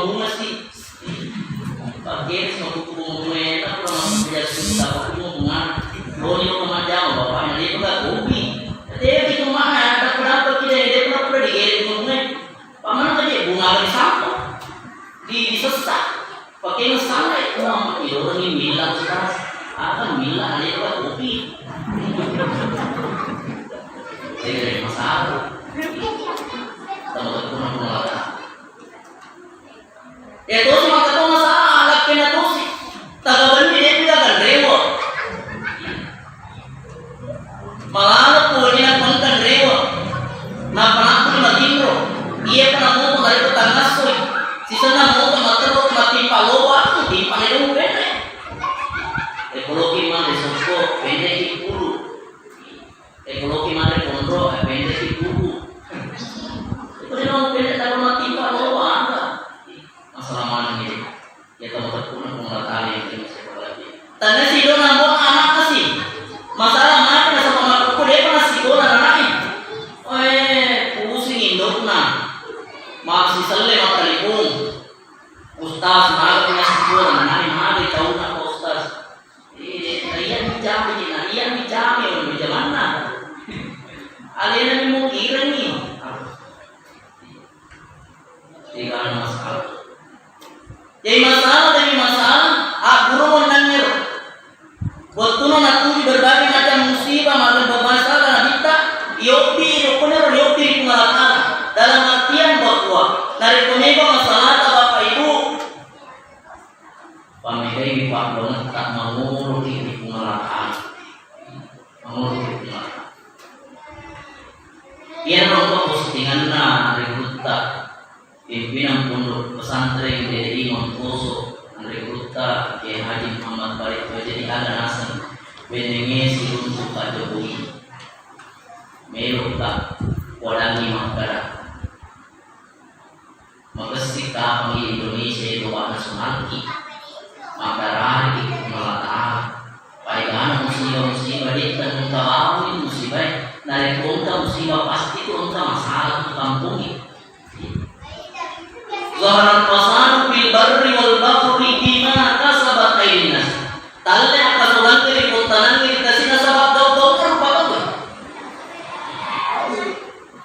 Orang ini milla, Ustaz. Apa milla? Ada apa kopi? Saya dari masalah. Tahu tak pernah pernah. Iya tosi makkeda masalah, alakkena tosi. Taga benni de'pi gaga rewa. Malalo pole na pengkan rewa. Napa nakkuli matinro. Iya pa namoto narekko tangassoi. Sisenna moto materro matimpa loba, timpa ne dong pene. Ekologi mah risokko, pene ki pulu. Ekologi mare konro, eh, pendek di buku. Itu dia mau pendek dalam mati, Pak, mau apa? Masalah mana ini? Ya, kamu tak pernah mengalami yang terjadi. Tanda si dona mau anak sih. Masalah mana sama mamaku dia pernah si dona anaknya. Eh, pusing indokna. Masih sele makalipung. Ustaz, maga punya sekolah, anak maga tahu nak Ustaz. Iya, iya, dicami, nah, iya, dicami, orang di zamanna. Alena ni mau kirangi. Tidak ada masalah. Jadi masalah, jadi masalah, ah, guru mau nanya. Waktu nona tuli berbagai macam musibah, macam permasalahan, nabitta, yopi, rukun, yopi, pengalatan. Dalam artian bahwa, dari penegak masalah, Bapak Ibu, Pamegai pabbangetta mangoloki ri Puang Allah Ta'ala. Mangoloki ri Puang Allah Ta'ala. Iyaro engka postinganna ri gurutta pimpinan Pondok Pesantren D I Mangkoso, ri gurutta Kiai Haji Muhammad Farid, jadi aga naseng bennengnge siruntu Pak Jokowi. Meloka wadangi makkada. Makessing kapang Indonesia itu Pak nasionalki. Maka rari Puang Allah Ta'ala. Paigana musibah-musibah, de'ta engka bawang musibah. Narekko engka musibah, pasti tu engka masalah tu kampung ini. Zaharal fasadu fil barri wal bahri bima kasabat aydin nas. Talle akkasolangnge ri pottanangnge ri tasi nasaba gau-gau rupa tauwe.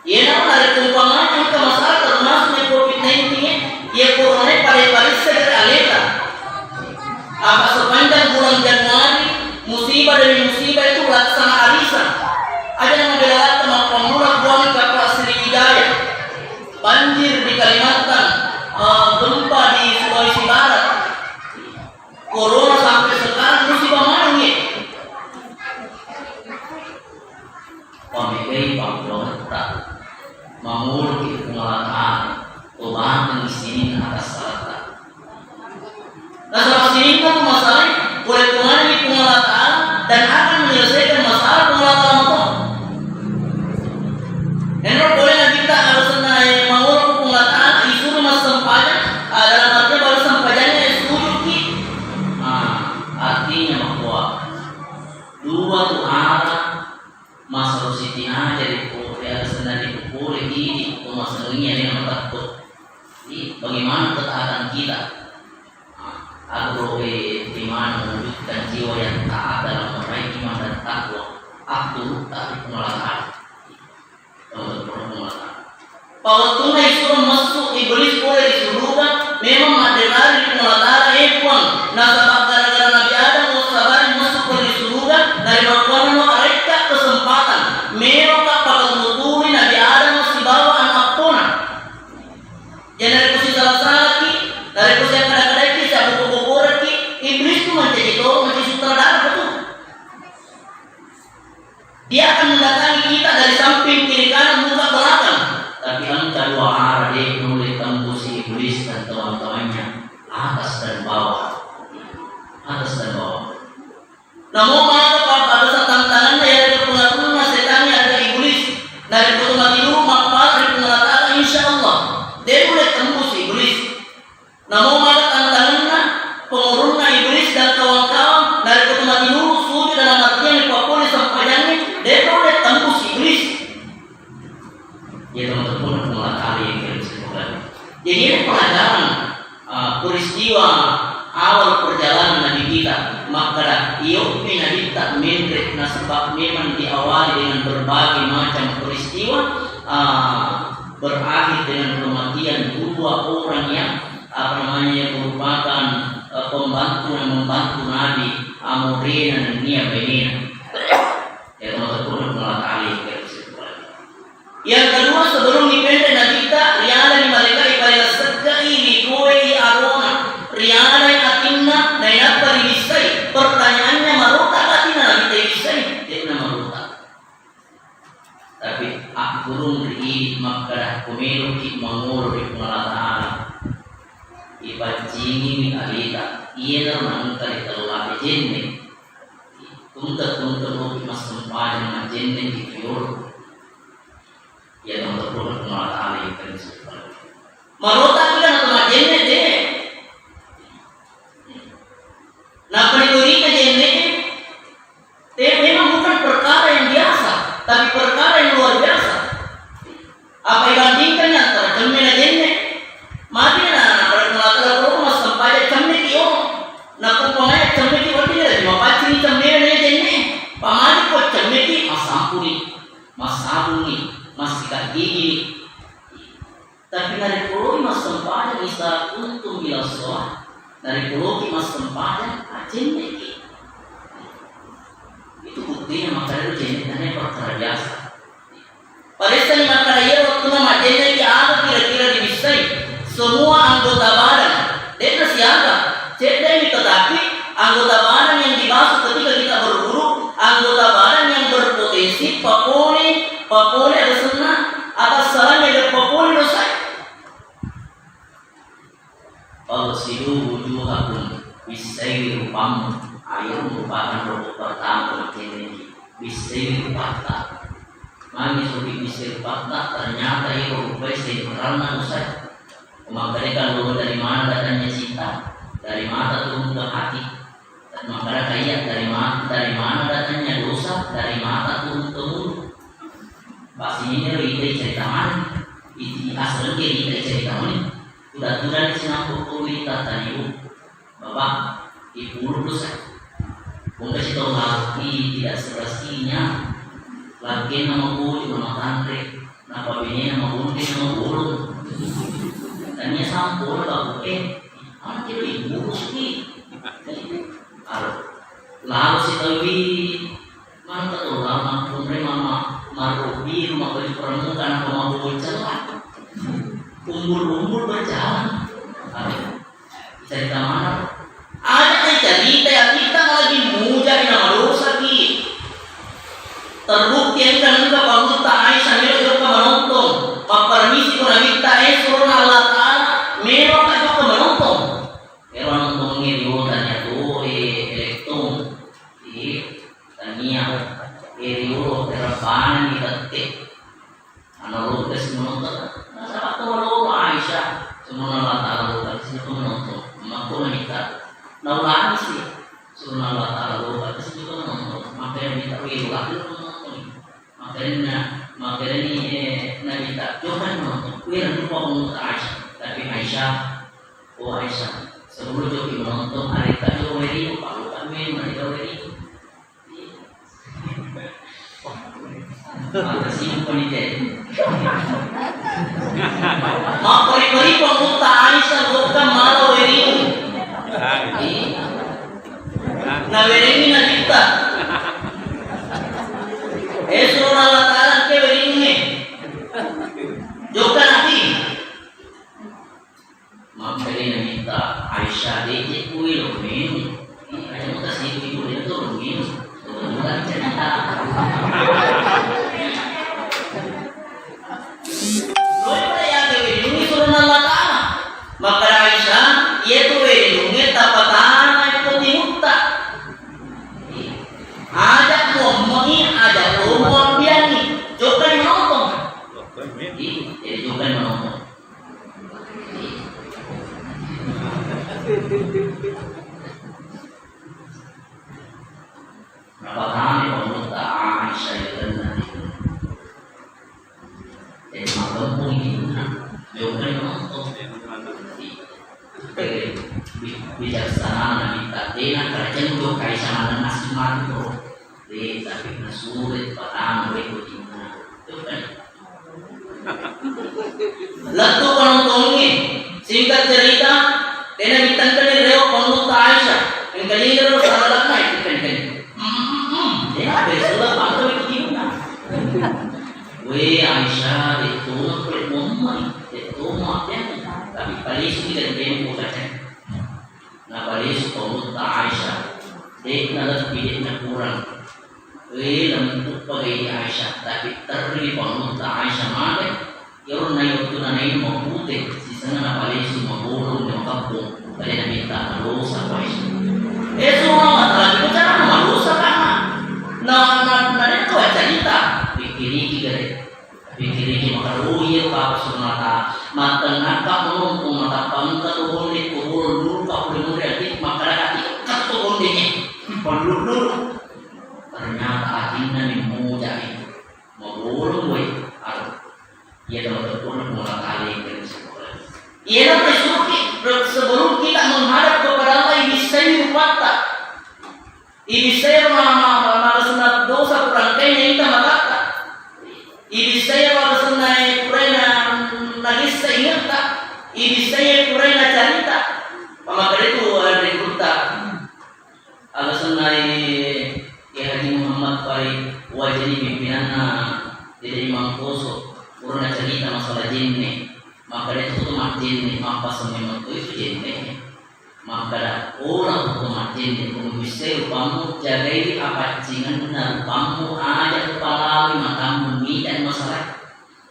Iyana narekko umpamanya engka masalah termasuk covid nineteen e, iya corona e pada parissa dari aleta. Apa sepanjang bulan Januari, musibah demi musibah itu laksana arisan. Aja nama bela rata mappammula buang kapal Sriwijaya. Banjir di Kalimantan, eh, gempa di Sulawesi Barat. Corona sampai sekarang musibah maneng ya. Pamegai pabbangetta, mangoloki Puang Allah Ta'ala, tobateng sininna atas salata. Nasaba sininna tu masalah, pole Tuhanna Puang Allah Ta'ala dan akan menyelesaikan masalah Puang Allah Ta'ala mato. Enro pole nabitta alasanna, eh, mangoloki Puang Allah Ta'ala, isuro massempajang, ah, dalam artian baru sempajangnya, eh, sujudki. Ah, artinya makkuwa. Dua tu arah Masero sitinaja ri pole, aga senna ri pole idi, to masengengi alena matakko. Jadi, bagaimana ketaatan kita? Nah, agar, eh, di mana mewujudkan jiwa yang taat dalam meraih iman dan takwa. Aku tak dipengelolaan. Teman-teman, Pawettunna isuro messu Iblis pole ri suruga, memang maddenari ri Puang Allah Ta'ala, "Eh Puang, nasaba gara-gara Nabi Adam wassabari messu pole ri suruga, narimakkuannano arekka kesempatan, meloka pakatuturi Nabi Adam sibawa ana appona. Jadi narekko sisala-salaki, narekko siakkada-kadaiki, siabboko-bokorekki, Iblis tu mancaji to, mancaji sutradara tu." Dia akan mendatangi kita dari samping, kiri, kanan, muka, belakang. Tapi engka dua arah de' nulle tembusi Iblis dan kawan-kawannya, atas dan bawah. Atas dan bawah. Namo maka pabbalusa tantanganna, yaitu pengaruhna setannya ada Iblis. Dari pertama dulu mappala ri Puang Allah Ta'ala, insya Allah de' nulle tembusi Iblis. Namo mala tantangenna, pengurunna Iblis dan kawan-kawan, narekko temati nuru sujud dalam artian ripapole sempajangnge, de' nulle tembus Iblis. Iya, teman-teman, Allah Ta'ala yang kirim semoga. Jadi, ini pelajaran, uh, peristiwa awal perjalanan Nabi kita, makkada, iyopi Nabitta menre, nasaba memang diawali dengan berbagai macam peristiwa, uh, berakhir dengan kematian dua orang yang apa namanya, merupakan, e, pembantu yang membantu Nabi, amorena nennia bainena. Ya, teman-teman, Allah Ta'ala yang kita bersyukur. Yang kedua, sebelum dipendek Nabitta, rialani malaikat pada seggai likoe arona, rialai atinna, nainappa ribissai. Pertanyaannya, marota atinna Nabitta ibissai? De'na marota. Tapi akkurung ri idi makkeda, ko meloki mangolo ri Puang Allah Ta'ala, ipaccingiwi alita, iyanaro naengka ri tellate jenne. Tungke-tungke loki massempajang majjenne ki riolo. Iya tongteppulo Puang Allah Ta'ala yang paling suka. Marota kita na majjenne de. Nappa rikurita jenne. Te-, memang bukan perkara yang biasa, tapi perkara yang luar biasa. Apa ibandingkan antara cemme na jenne? Mati na, na, na, na, na, na, massempajang cemme ki, oh. Nakko pamaya cemme ki, wati na, mapaccing cemme na jenne. Pamati ko cemme ki, massampuni, massabungi, massikat gigi. Tapi naripoloi massempajang, iza qumtum ila shalah, naripoloki massempajang, ajjenneki. Itu buktinya makkeda jenne tania perkara biasa. Paressani makkeda iya wettunna majjenneki aga kira-kira dibissai? Semua anggota badan. De'na siaga. Ceddemi, tetapi anggota badan yang dimaksud ketika kita berwudu, anggota badan yang berpotensi papole, papole asenna atassalammi, papole dosa. Faghsilu wujuhakum, bissaiwi rupammu. Ayo merupakan rukun pertama ini. Bissaiwi rupatta. Magi supi bissai rupatta, ternyata iro rupai sengkeranna usai. Makkedaka lo, dari mana datangnya cinta? Dari mata turun ke hati. Makkedaka iya, dari ma-, dari mana datangnya dosa? Dari mata turun ke mulut. Pasti ini lo ita cerita mana? Iti asal dia ita cerita mana? Udah tuh dari sini aku tuh ita tadi, Bu. Bapak, ipulung dosa. Wong kasi tau laki tidak serasinya. Laki nama bojo nama tanre, napa bini nama bonde nama bolong. Tania sampul bapak, eh, anak itu ibu sih. Alo, lalu si tawi, mana tahu lama, umre mama, marobi, rumah baju pramuka, napa mau bocah lah. Umbul-umbul berjalan. Alo. Cerita mana? Ada cerita ya kita lagi muja di nama dosa ki. Terbukti engka nengka pangutta Aisyah melo jokka menonton. Mappermisi ko Nabitta, eh, surona Allah Ta'ala, melo ka jokka menonton. Ero nonton ngi riota nya to, eh, elektron. Di tania, eh, riolo, eh, rabbana ni tette. Ana lo kasi menonton, nasaba to lo Aisyah, surona Allah Ta'ala lo kasi menonton. Makko na mita, naulangi si, surona Allah Ta'ala lo kasi menonton. Makanya mita, wih, lo lagi menonton. Makanya, makanya ni, eh, na mita, coba menonton. Wih, lupa menonton Aisyah. Tapi Aisyah, oh Aisyah, sebelum joki menonton, hari tadi lo weri, lupa, lupa, main, hari tadi weri. Maka simpan ni te. Mappari-pari pangutta Aisyah, jokka mala wedding. Ih. Na wedding na kita. Eh, surona Allah Ta'ala ke wedding ni. Jokka Nabi. Makkedai Nabitta, Aisyah, de'je kuelo minung. Aja muta sibu-ibu de' to minung. Bukan cerita. Loe pada yake weddingnge surona Allah Ta'ala. Makkeda Aisyah, iye tu weddingnge tapatama ko timutta. Aja muammo'i, aja to muambiangi. Jokka menonton. Jadi jokka menonton. Napatami pangutta Aisyah yalenna. Eh, makkempung itu. Jokka menonton. Eh, bi-, bijaksana Nabitta, de'na kerajaan jokka Aisyah maneng asli mati to. Eh, tapi nasure patama weko timuna. Lettu penontongnge. Singkat cerita, de'na ditengkani rewe pangutta Aisyah, engka lingero salalakna itu kan kan. Hmm, dia ada salah paham itu gimana? We Aisyah, itu nak kulit mummai, itu mau apa? Tapi paling sudah dia mau kacang. Napalesu pamutta Aisyah, de'na lebbi, de'na kurang. Eh, lamentuppa gai Aisyah, tapi terri pamutta Aisyah male, iyaro nai wettunna nainung mapute, sisenna napalesu mabolong, makebbong, tadi nabitta madosa ko Aisyah. Eh, subhanallah, tapi ko carana madosa kana. Na, na, na, na, na, carita, pikkiriki gare. Pikiriki makkeda, "Oh iya, Pak, Rasulullah, mattengngakka monong, matappa engka tu bonde, tu bolong dulu, Pak, boleh mulai lagi, makkeda kati, engka tu bonde nya, peluk dulu." Ternyata atinna ni moja itu, mabolong gue, aduh, iya dalam terpuruk mengalami. Iya, sebelum kita menghadap kepada Allah, ini saya lupa. Ibissai ma-, ma-, ma-, maresenna dosa purangkainna ita matatta. Ibissai maresenna puraina nagessa ingetta. Ibissai puraina carita. Pamakaritu anre gurutta. Alasenna Kiai Haji Muhammad Farid Wajeni pimpinanna Dede Imam Koso. Purana carita masalah jenne. Makaritu tu majjenne, mappaseng memang tu itu jenne. Makkeda, "Ola ko majjenne, ko mubissai rupammu, jagai apaccingenna rupammu, aja upalawai matammu, midani masalae.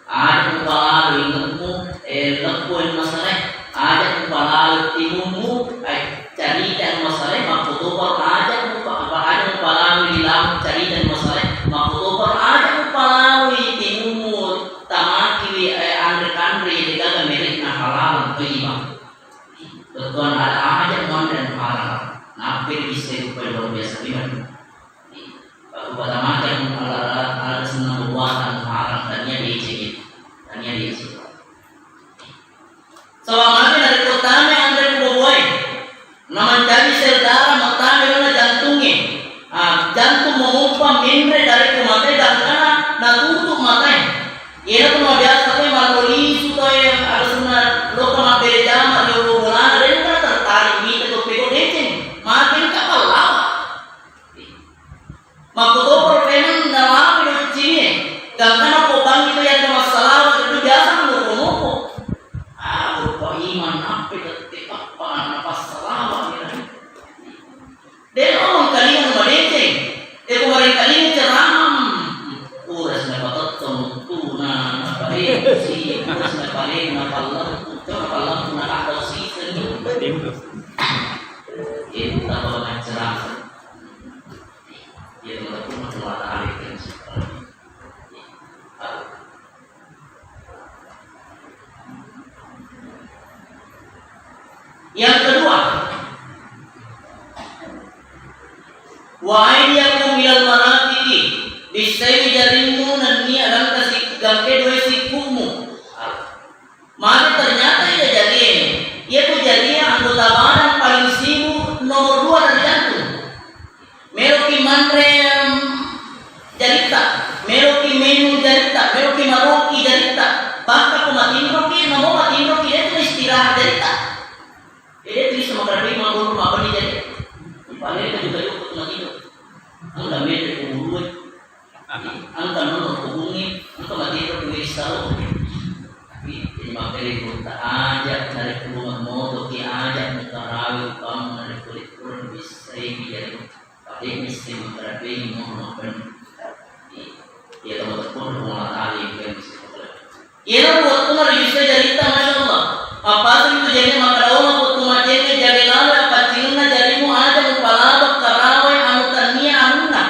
Aja upalawai ingemmu, eh, lebbui masalae. Aja upalawai timummu, eh, caritani masalae, makkutoparo aja upa-, apa, aja upalawai lilamu, caritani masalae, makkutoparo aja upalawai timummu, tamakiwi, eh, anre-kanre, degaga merekna halal, thayyibah." Bettuanna ada aja muanre anu haram. Nappi bissai rupa luar biasa liman. Aku kata makan ala, ala, ala senna buatan haram tania deceng. Tania deceng. Saba magi narekko tame anre ku bubuae. Namancaji sel darah mattame lona jantungnge. Ah, jantung memompa menre dari ku matae gangkana natutup matae. Iyana tu mabiasa tu mallo lisu tu yang ada sunna lokka mabbere jama ri bolana, de nengka tertarik mita tu peko deceng, mate engka pallawa. Makkutoparo memang nalami doccingnge, gangkana pobangi tu yang massalawa itu biasa nopo-nopo. Ah, berupa iman, apa itu, apa, apa, apa, apa, De' lo engkalinga madeceng, de' ko marengkalinga ceramah. Pura si napatettong wettuna, napademusi, pura si napaleng, napallempu, coba napallempu, nakaddo siseng. Itu apa macam ceramah? Iya, teman-teman, Allah Ta'ala itu yang suka. Yang kedua, wa aidiyakum ilal marafiqi, bissai jarimmu nennia gangka sik-, gangke dua sikkumu. Maka ternyata iya jarie, iya tu jarie anggota badan paling sibuk nomor dua dari jantung. Meloki manre, em, jaritta, meloki menu jaritta, meloki maroki jaritta, bahkan ko matinroki, namo matinroki, de tu istirahat jaritta. Jadi itu bisa makkeda maburu mabani jadi. Paling itu juga cukup matinro. Angka mete ko mulue. Angka nono ko bungi, angka matinro ko wissalo. Tapi jadi makkeda ko ta aja narekko motoki aja mutarawe upammu narekko kurang bisa jadi. Tapi mesti menghargai mohon maaf. Iya, teman-teman, Allah Ta'ala yang bisa. Iyaro wettunna ri bissai jaritta, Masya Allah. Mappaseng tu jenne makkeda, "Ola ko tu majjenne, jagai lalo appaccingenna jarimu, aja mupalabek karawai anu tennia anunna."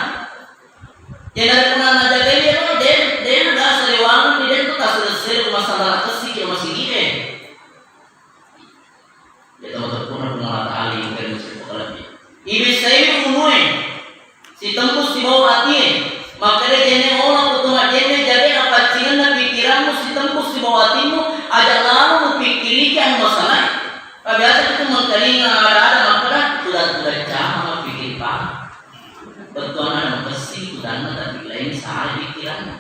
Jadi narekko najagai iyaro, de, de naga saliwangenni, de tu tasere-sere masalah kesiki masigi'e. Iya, teman-teman, Puang Allah Ta'ala yang kami syukur lebih. Ibissaiwi ulue, sitembus sibawa atie. Makkeda jenne, ola ko tu majjenne, jagai appaccingenna pikiranmu, sitembus sibawa atimmu, aja lalo mupikkiriki anu masalae. Biasa itu mengkalinga ada-ada makkeda, sudah-sudah jama mappikiri pa. Bettuanna ada makessing, sudanna tapi lain salah pikiranna.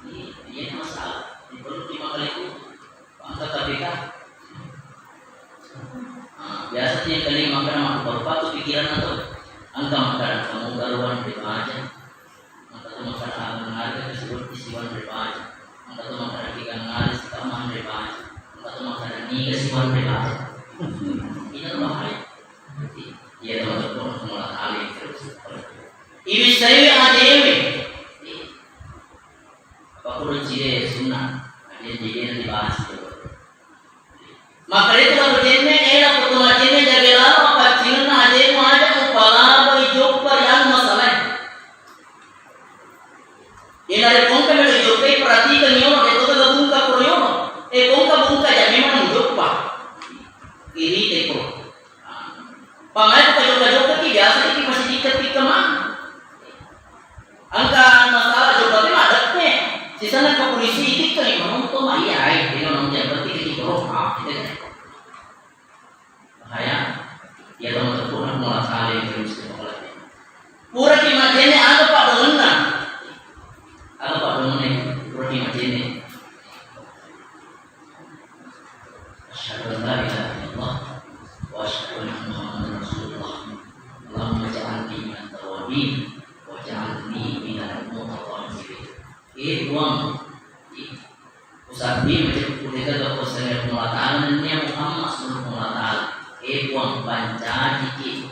Iya, iya masalah. Diperlu lima kali itu. Angka K P K. Ah, biasa tu yang kali makan sama bapak Engka makkada kamu garuan ri baja, engka tu makkada agang ngarga kasiweddi siwan ri baja, engka tu makkada kigang ngarga sikammang ri baja, engka tu makkada niga siwan ri baja. Ina bahaya. Iya, teman-teman, Allah Ta'ala yang terus. Iwi saiwi ajewe. Apa kudu cide sunnah? Aje jide nanti bahas itu. Maka itu kalau jenne, eh, aku tuh jenne jaga lama, paccingan aje mu aja upalaba ijoppa yang masalah. Ina rekongka melo ijoppa, perhatikan yono, itu ke bungka pura yono. Eh, kongka bungka jadi mana mujoppa. Iri teko. Pangai kajokka-jokka ki biasa ki masih dikit-dikit mang. Engka masalah jokka ki maddeppe. Sisana ke polisi ikit ke lima nonton mah iya ai. Dia nonton yang penting kita roh. Ah, gitu kan. Bahaya. Ya teman-teman, aku malah salah yang terus kita. Pura ki majene ada pak dongenna. Ada pak dongenna. Pura ki majene. Asyhadu an la ilaha illallah wa asyhadu anna Muhammadar Rasulullah. Allahumma ja'alni minat tawabin wa ja'alni minal mutatahhirin. Eh, Puang, usabbi macam kudeka ke pesannya Allah Ta'ala, nennia Muhammad sallallahu alaihi wasallam. Eh, Puang, pancajiki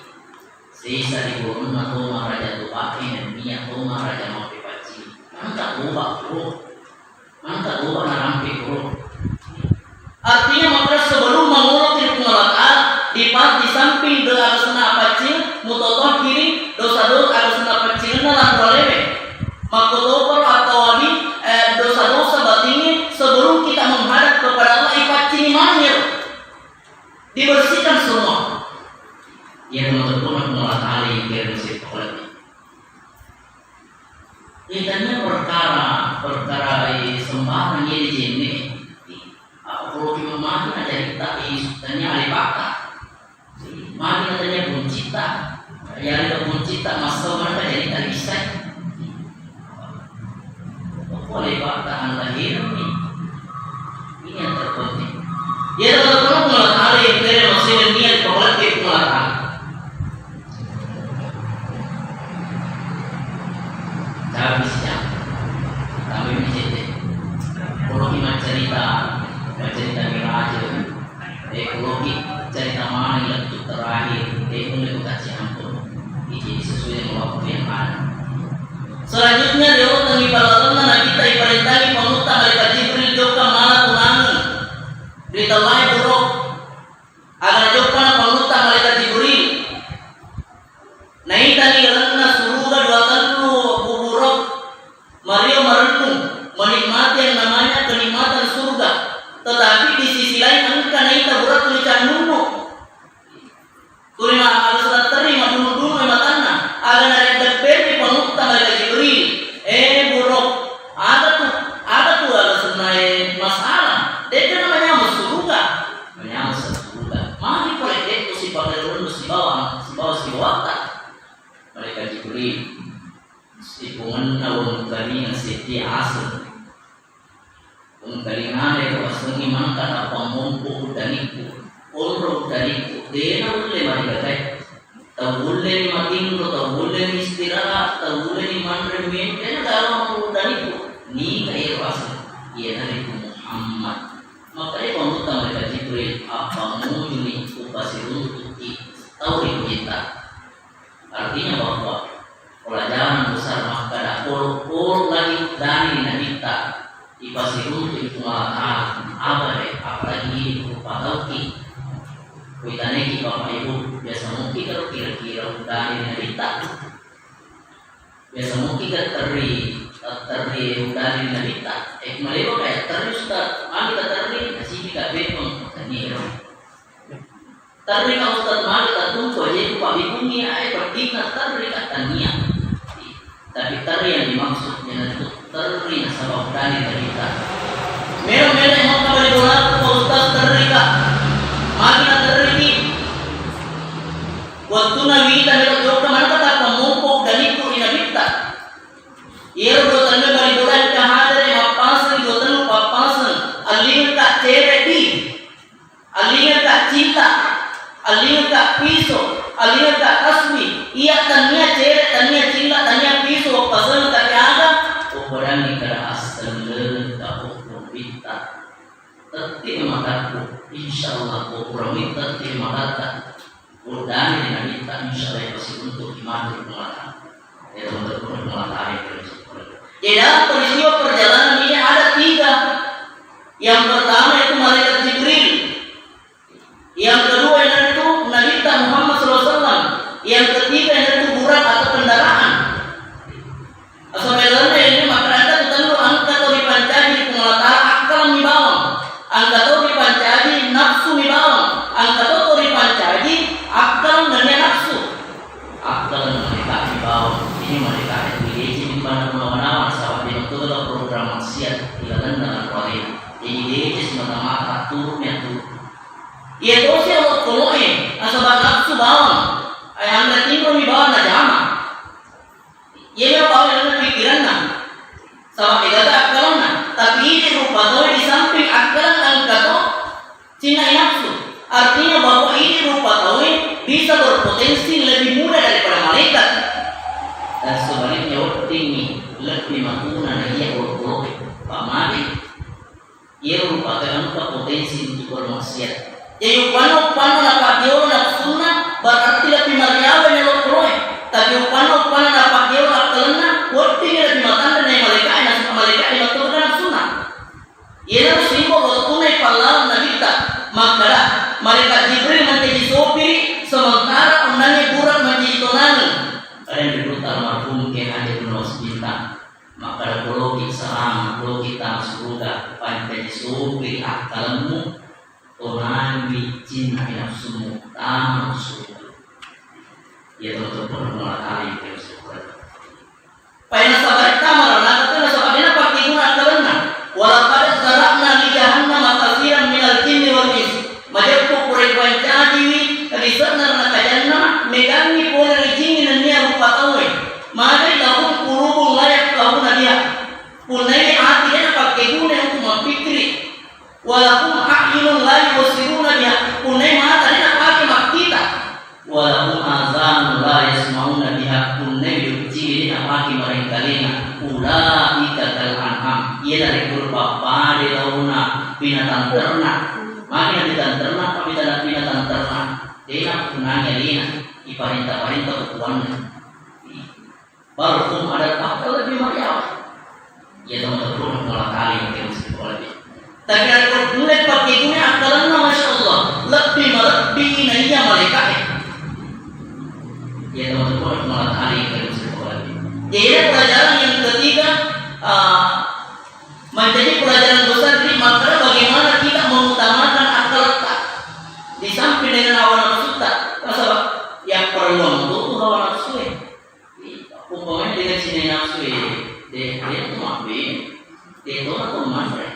sesa di burunna to maraja tu pakai nennia to maraja mape paci. Mantap, Bro. Mangka toba narampe koro. Artinya, maka sebelum mangolo ri Puang Allah Ta'ala, di pa-, di samping dosa-dosana paccing, mutotokiri dosa-dosa, dosa-dosana paccingenna lanro alewe. Makkotoparo attawabi, eh, dosa-dosa batinnya sebelum kita menghadap kepada Allah, ipaccingi maneng iyaro. Dibersihkan semua. Iya, teman-teman, Puang Allah Ta'ala yang kira-kira. Iya, tania perkara, perkara, eh, sembarang iya dijenne. Apa kalau ki memakai aja kita, eh, tania alipata. Magi tania buncita. Ya, ada buncita, masa mana jadi tak bisa. Apa alipata anda hidup nih? Ini yang terpenting. Ya, teman-teman, Puang Allah Ta'ala yang kira masih niat, pokoknya Puang Allah Ta'ala. Habis ya. Tapi ini cerita. Kalau kita cerita, cerita Miraj, eh, kalau kita cerita mana yang itu terakhir, eh, mulai kita ampun. Ini sesuai dengan waktu yang ada. Selanjutnya, dia orang di balasanna Nabi kita iparintangi pangutta malaikat Jibril jokka mala tunangi. Ri tellai buruk. Aga najoppana pangutta malaikat Jibril. Naitani lalenna suruga dua tellu buruk. Mario marennu menikmati yang namanya kenikmatan surga. Tetapi di sisi lain engka naita buruk tuli cannunnu. Tuli ma-, aga surat terri madunu-dunu e matanna. Aga nareddeppe'ni pangutta malaikat Jibril. Eh, buruk. Aga tu, aga tu aga sunnae masalah. De'ga namanya suruga. Manyameng sessuda. Magi pole de'to sipakalennu sibawa, sibawa sibawatta. Malaikat Jibril. Sipungenna wengkalinga seddi aseng. Wengkalingana ero asengnge mangka tapammompo udanikku. Onro udanikku. De'na ulle marigagai. Tau ulleni matinro, tau ulleni istirahat, tau ulleni manre minung, dena gaga mangkudaniku. Niga iyaro aseng? Iyanaritu Muhammad. Makkedai pangutta malaikat Jibril, appangujuni upasiruntuki tau ri pojetta. Artinya bahwa pelajaran besar makkeda polo-polo lagi dari nabitta. Ipasiruntu Puang Allah Ta'ala, abade, apalagi idi kupatauki. Kuitaneki Bapak Ibu, biasa mungkin kalau kira-kira uddani nabitta. Biasa mungkin kan terri, terri uddani nabitta. Eh, malewa kayak terri sudah, mami terri, nasibi kabepeng, tani. Terri ka Ustaz, magi tatungko, jadi ku pabibungi, ae, peddinna terri ka tania. Tapi terri yang dimaksud, iyanaritu terri nasaba uddani nabitta. Melo-melo mokka bali bola, Pak Ustaz, terri ka. Magi naterriki. Wettuna wita melo jokka, manakka tappa mompo uddaniku ri nabitta. Iyaro dua tellue bali bola engka hadere mappaseng, dua tellu pappaseng. Allingekka cere di. Allingekka cinta, allingekka piso, allingekka kasmi, iya Tania cere, tania cilla, tania pisu, wappaseng, tapi aga? Wapadangi kada aselleng, kapokko bitta. Tetti matakku, insyaallah, ko purani tetti matatta. Buddani ri Nabitta, insyaallah, pasti untuk iman di pengelolaan. Ya, teman-teman, pengelolaan itu. Jadi, dalam peristiwa perjalanan ini ada tiga. Yang pertama itu malaikat Jibril. Yang kedua itu Nabitta Muhammad sallallahu alaihi wasallam. Yang ketiga itu burak atau kendaraan. Asal lalenna ini makkeda tu tennu engka tau ripancaji ri Puang Allah Taala akkaleng mi bawang. Engka tau ripancaji nafsu mi bawang. Engka tau ripancaji akkaleng nennia nafsu. Akkaleng malaikat mi bawang. Ini malaikat yang dilecehkan pada melawan-lawan, sahabat, di waktu itu program maksiat, ilalenna lakuarena. Jadi leceh semata-mata, turunnya turun. Iya tosi Allah koloe, nasaba nafsu bawang. Ayanda tinro mi bawang najama. Iya mi bawang dalam pikiranna. Sama degaga akkalanna. Tapi ini rupa tau di samping akkalan engka to cinna nafsu. Artinya bahwa ini rupa tau bisa berpotensi lebih mulia daripada malaikat. Dan sebaliknya, weddingi lebih matuna na iya koloe. Pamade. Iya rupa engka potensi untuk bermaksiat. Jadi uppanna, uppanna napaddiolo nafsunna, berarti lebih mariawa ni lokoloe. Tapi uppanna, uppanna napaddiolo akkalenna, wedding lebih matanre na malaikat, na malaikat di mattoka nafsunna. Iyanaro simbol wettunna ipallaleng Nabitta makkeda, malaikat Jibril mancaji sopiri, sementara onnangnge Burak mancaji tonangeng. Kalian ribut almarhum Kiai Haji Abdul Wahid Bintang. Makkeda, "Poloki salama, poloki tama suruga, pancaji sopiri akkalemmu, tonangi cinna nafsumu, tama suruga." Iya, teman-teman, pernah mengalami itu, saudara. Paina sabarita marana, tapi nasaba dena pakkeguna akkalenna. Walaqad zara'na li jahannama katsiran minal jinni wal ins. Majeppu pura ipancajiwi rise'na ranaka jahannama, megangngi pole ri jingnge nennia rupa tauwe. Magai lahum qulubun la yafqahuna biha. Punnai ati de napakkeguna untuk mappikkiri. Walahum a'yunun la yubsiruna biha. Punnai mata de napake makkita. Walahum azanun la yasma'una biha, punnai ucciwi de napake marengkalinga. Ulaika kal an'am, iyanaritu rupa pade laona binatang ternak. Magi na binatang ternak, apa binatang, binatang ternak? Dena punangi alena, iparenta-parenta kukuanna. Bal hum adal, bahkan lebih mariawa. Ya, teman-teman, malah kali yang kita mesti boleh. Tapi ada mulai pakai guna akkalanna, Masya Allah, lebih melebihi na iya malaikat. Ya, teman-teman, malah kali yang kita mesti boleh. Jadi, ini pelajaran yang ketiga, ah, menjadi pelajaran besar di makna bagaimana kita mengutamakan akal kita di samping dengan hawa nafsu ta. Nasaba yang perlu itu hawa nafsu ya. Umpamanya dengan cinna nafsu, eh, de, de to mabbe, de to na to manre.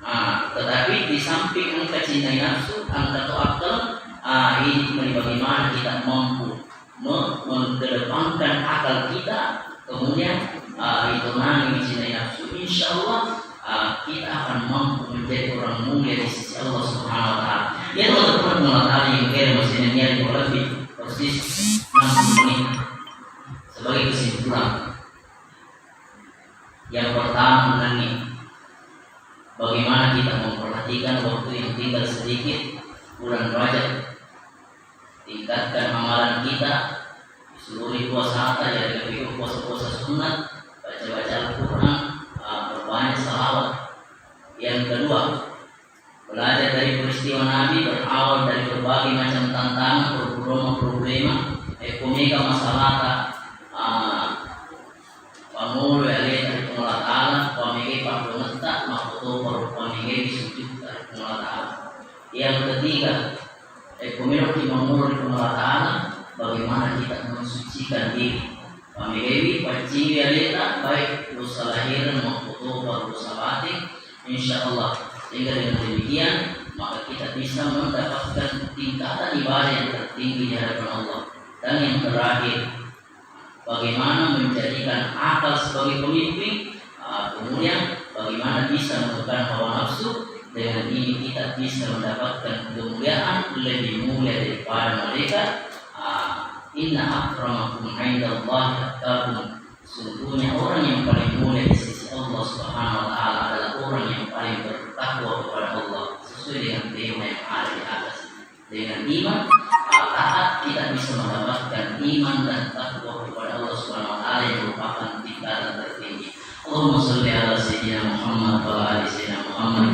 Ah, tetapi di samping engka cinna nafsu, engka to akal, ah, ini kembali bagaimana kita mampu me-, mengedepankan akal kita, kemudian, ah, itu nani cinna nafsu, insya Allah, ah, kita akan mampu menjadi orang mulia di sisi Allah Subhanahu wa Ta'ala. Ya, teman-teman, Allah Ta'ala yang kira masih yang lebih persis enam puluh menit. Sebagai kesimpulan, yang pertama, mengenai bagaimana kita memperhatikan waktu yang tinggal sedikit bulan Rajab. Tingkatkan amalan kita di seluruh puasa, jadi lebih puasa-puasa sunat, baca-baca Al-Quran, ah, perbanyak salawat. Yang kedua, belajar dari peristiwa Nabi berawal dari berbagai macam tantangan, problema-problema, eh, pamega masalahta, ah, pangolo aleta ri Puang Allah Ta'ala, pamega paddongetta, makkotopa pamega sujudta ri Puang Allah Ta'ala. Yang ketiga, eh, pamega ki mangolo ri Puang Allah Ta'ala, bagaimana kita mensucikan diri. Pamegai, paccingi aleta, baik dosa lahir maupun dosa batin, insya Allah, sehingga dengan demikian, maka kita bisa mendapatkan tingkatan ibadah yang tertinggi di hadapan Allah. Dan yang terakhir, bagaimana menjadikan akal sebagai pemimpin, ah, kemudian bagaimana bisa menekan hawa nafsu, dengan ini kita bisa mendapatkan kemuliaan lebih mulia daripada malaikat, ah, Inna akramakum indallahi atqakum. Sesungguhnya orang yang paling mulia di sisi Allah Subhanahu wa Ta'ala adalah orang yang paling bertakwa kepada Allah, sesuai dengan tema yang ada di atas. Dengan iman, taat, kita bisa mendapatkan iman dan takwa kepada Allah Subhanahu wa Ta'ala yang merupakan tingkatan tertinggi. Allahumma salli ala Sayyidina Muhammad wa ala ali Sayyidina Muhammad.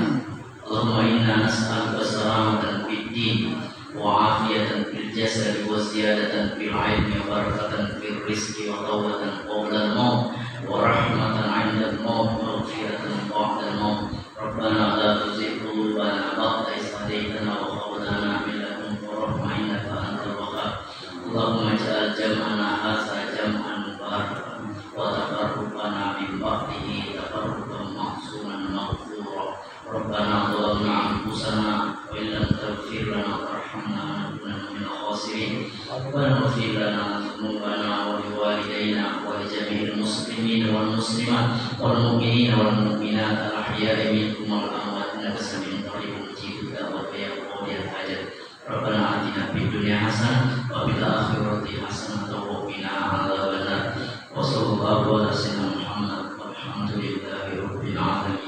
Allahumma inna nas'aluka salamatan fid din, wa afiyatan fil jasad, wa ziyadatan fil ilmi, wa barakatan fil rizqi, wa taubatan qablal maut, wa rahmatan indal maut, wa maghfiratan ba'dal maut. Rabbana la tuzigh qulubana ba'da idh hadaytana wa hab lana min ladunka rahmah innaka antal wahhab. Allahumma ij'al jam'ana hadza jam'an mubarakan wa tafarraqana min ba'dihi tafarraqan mahsunan maghfura. Rabbana zalamna anfusana wa illam taghfir lana wa tarhamna lanakunanna minal khasirin. Rabbana ighfir lana dzunubana wa liwalidayna wa li jami'il muslimina wal muslimat wal mu'minina wal mu'minat al ahya'i minhum wal amwat innaka sami'un qaribun mujibud da'wat ya qadiyal hajat. Rabbana atina fid dunya hasanah wa fil akhirati hasanah wa qina adzabannar. Wa sallallahu ala sayyidina Muhammad walhamdulillahi rabbil alamin.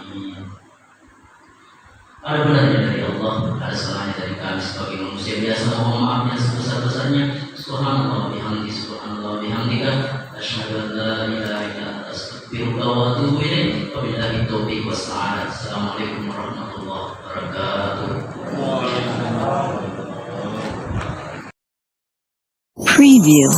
Ada benarnya dari Allah, ada salahnya dari kami sebagai manusia biasa. Mohon maafnya sebesar-besarnya. Subhanallah bihamdi, subhanallah bihamdika. Asyhadu an la ilaha illa anta, astaghfiruka wa atubu ilaik. Wabillahi taufiq was sa'adah. Assalamualaikum warahmatullahi wabarakatuh. Preview.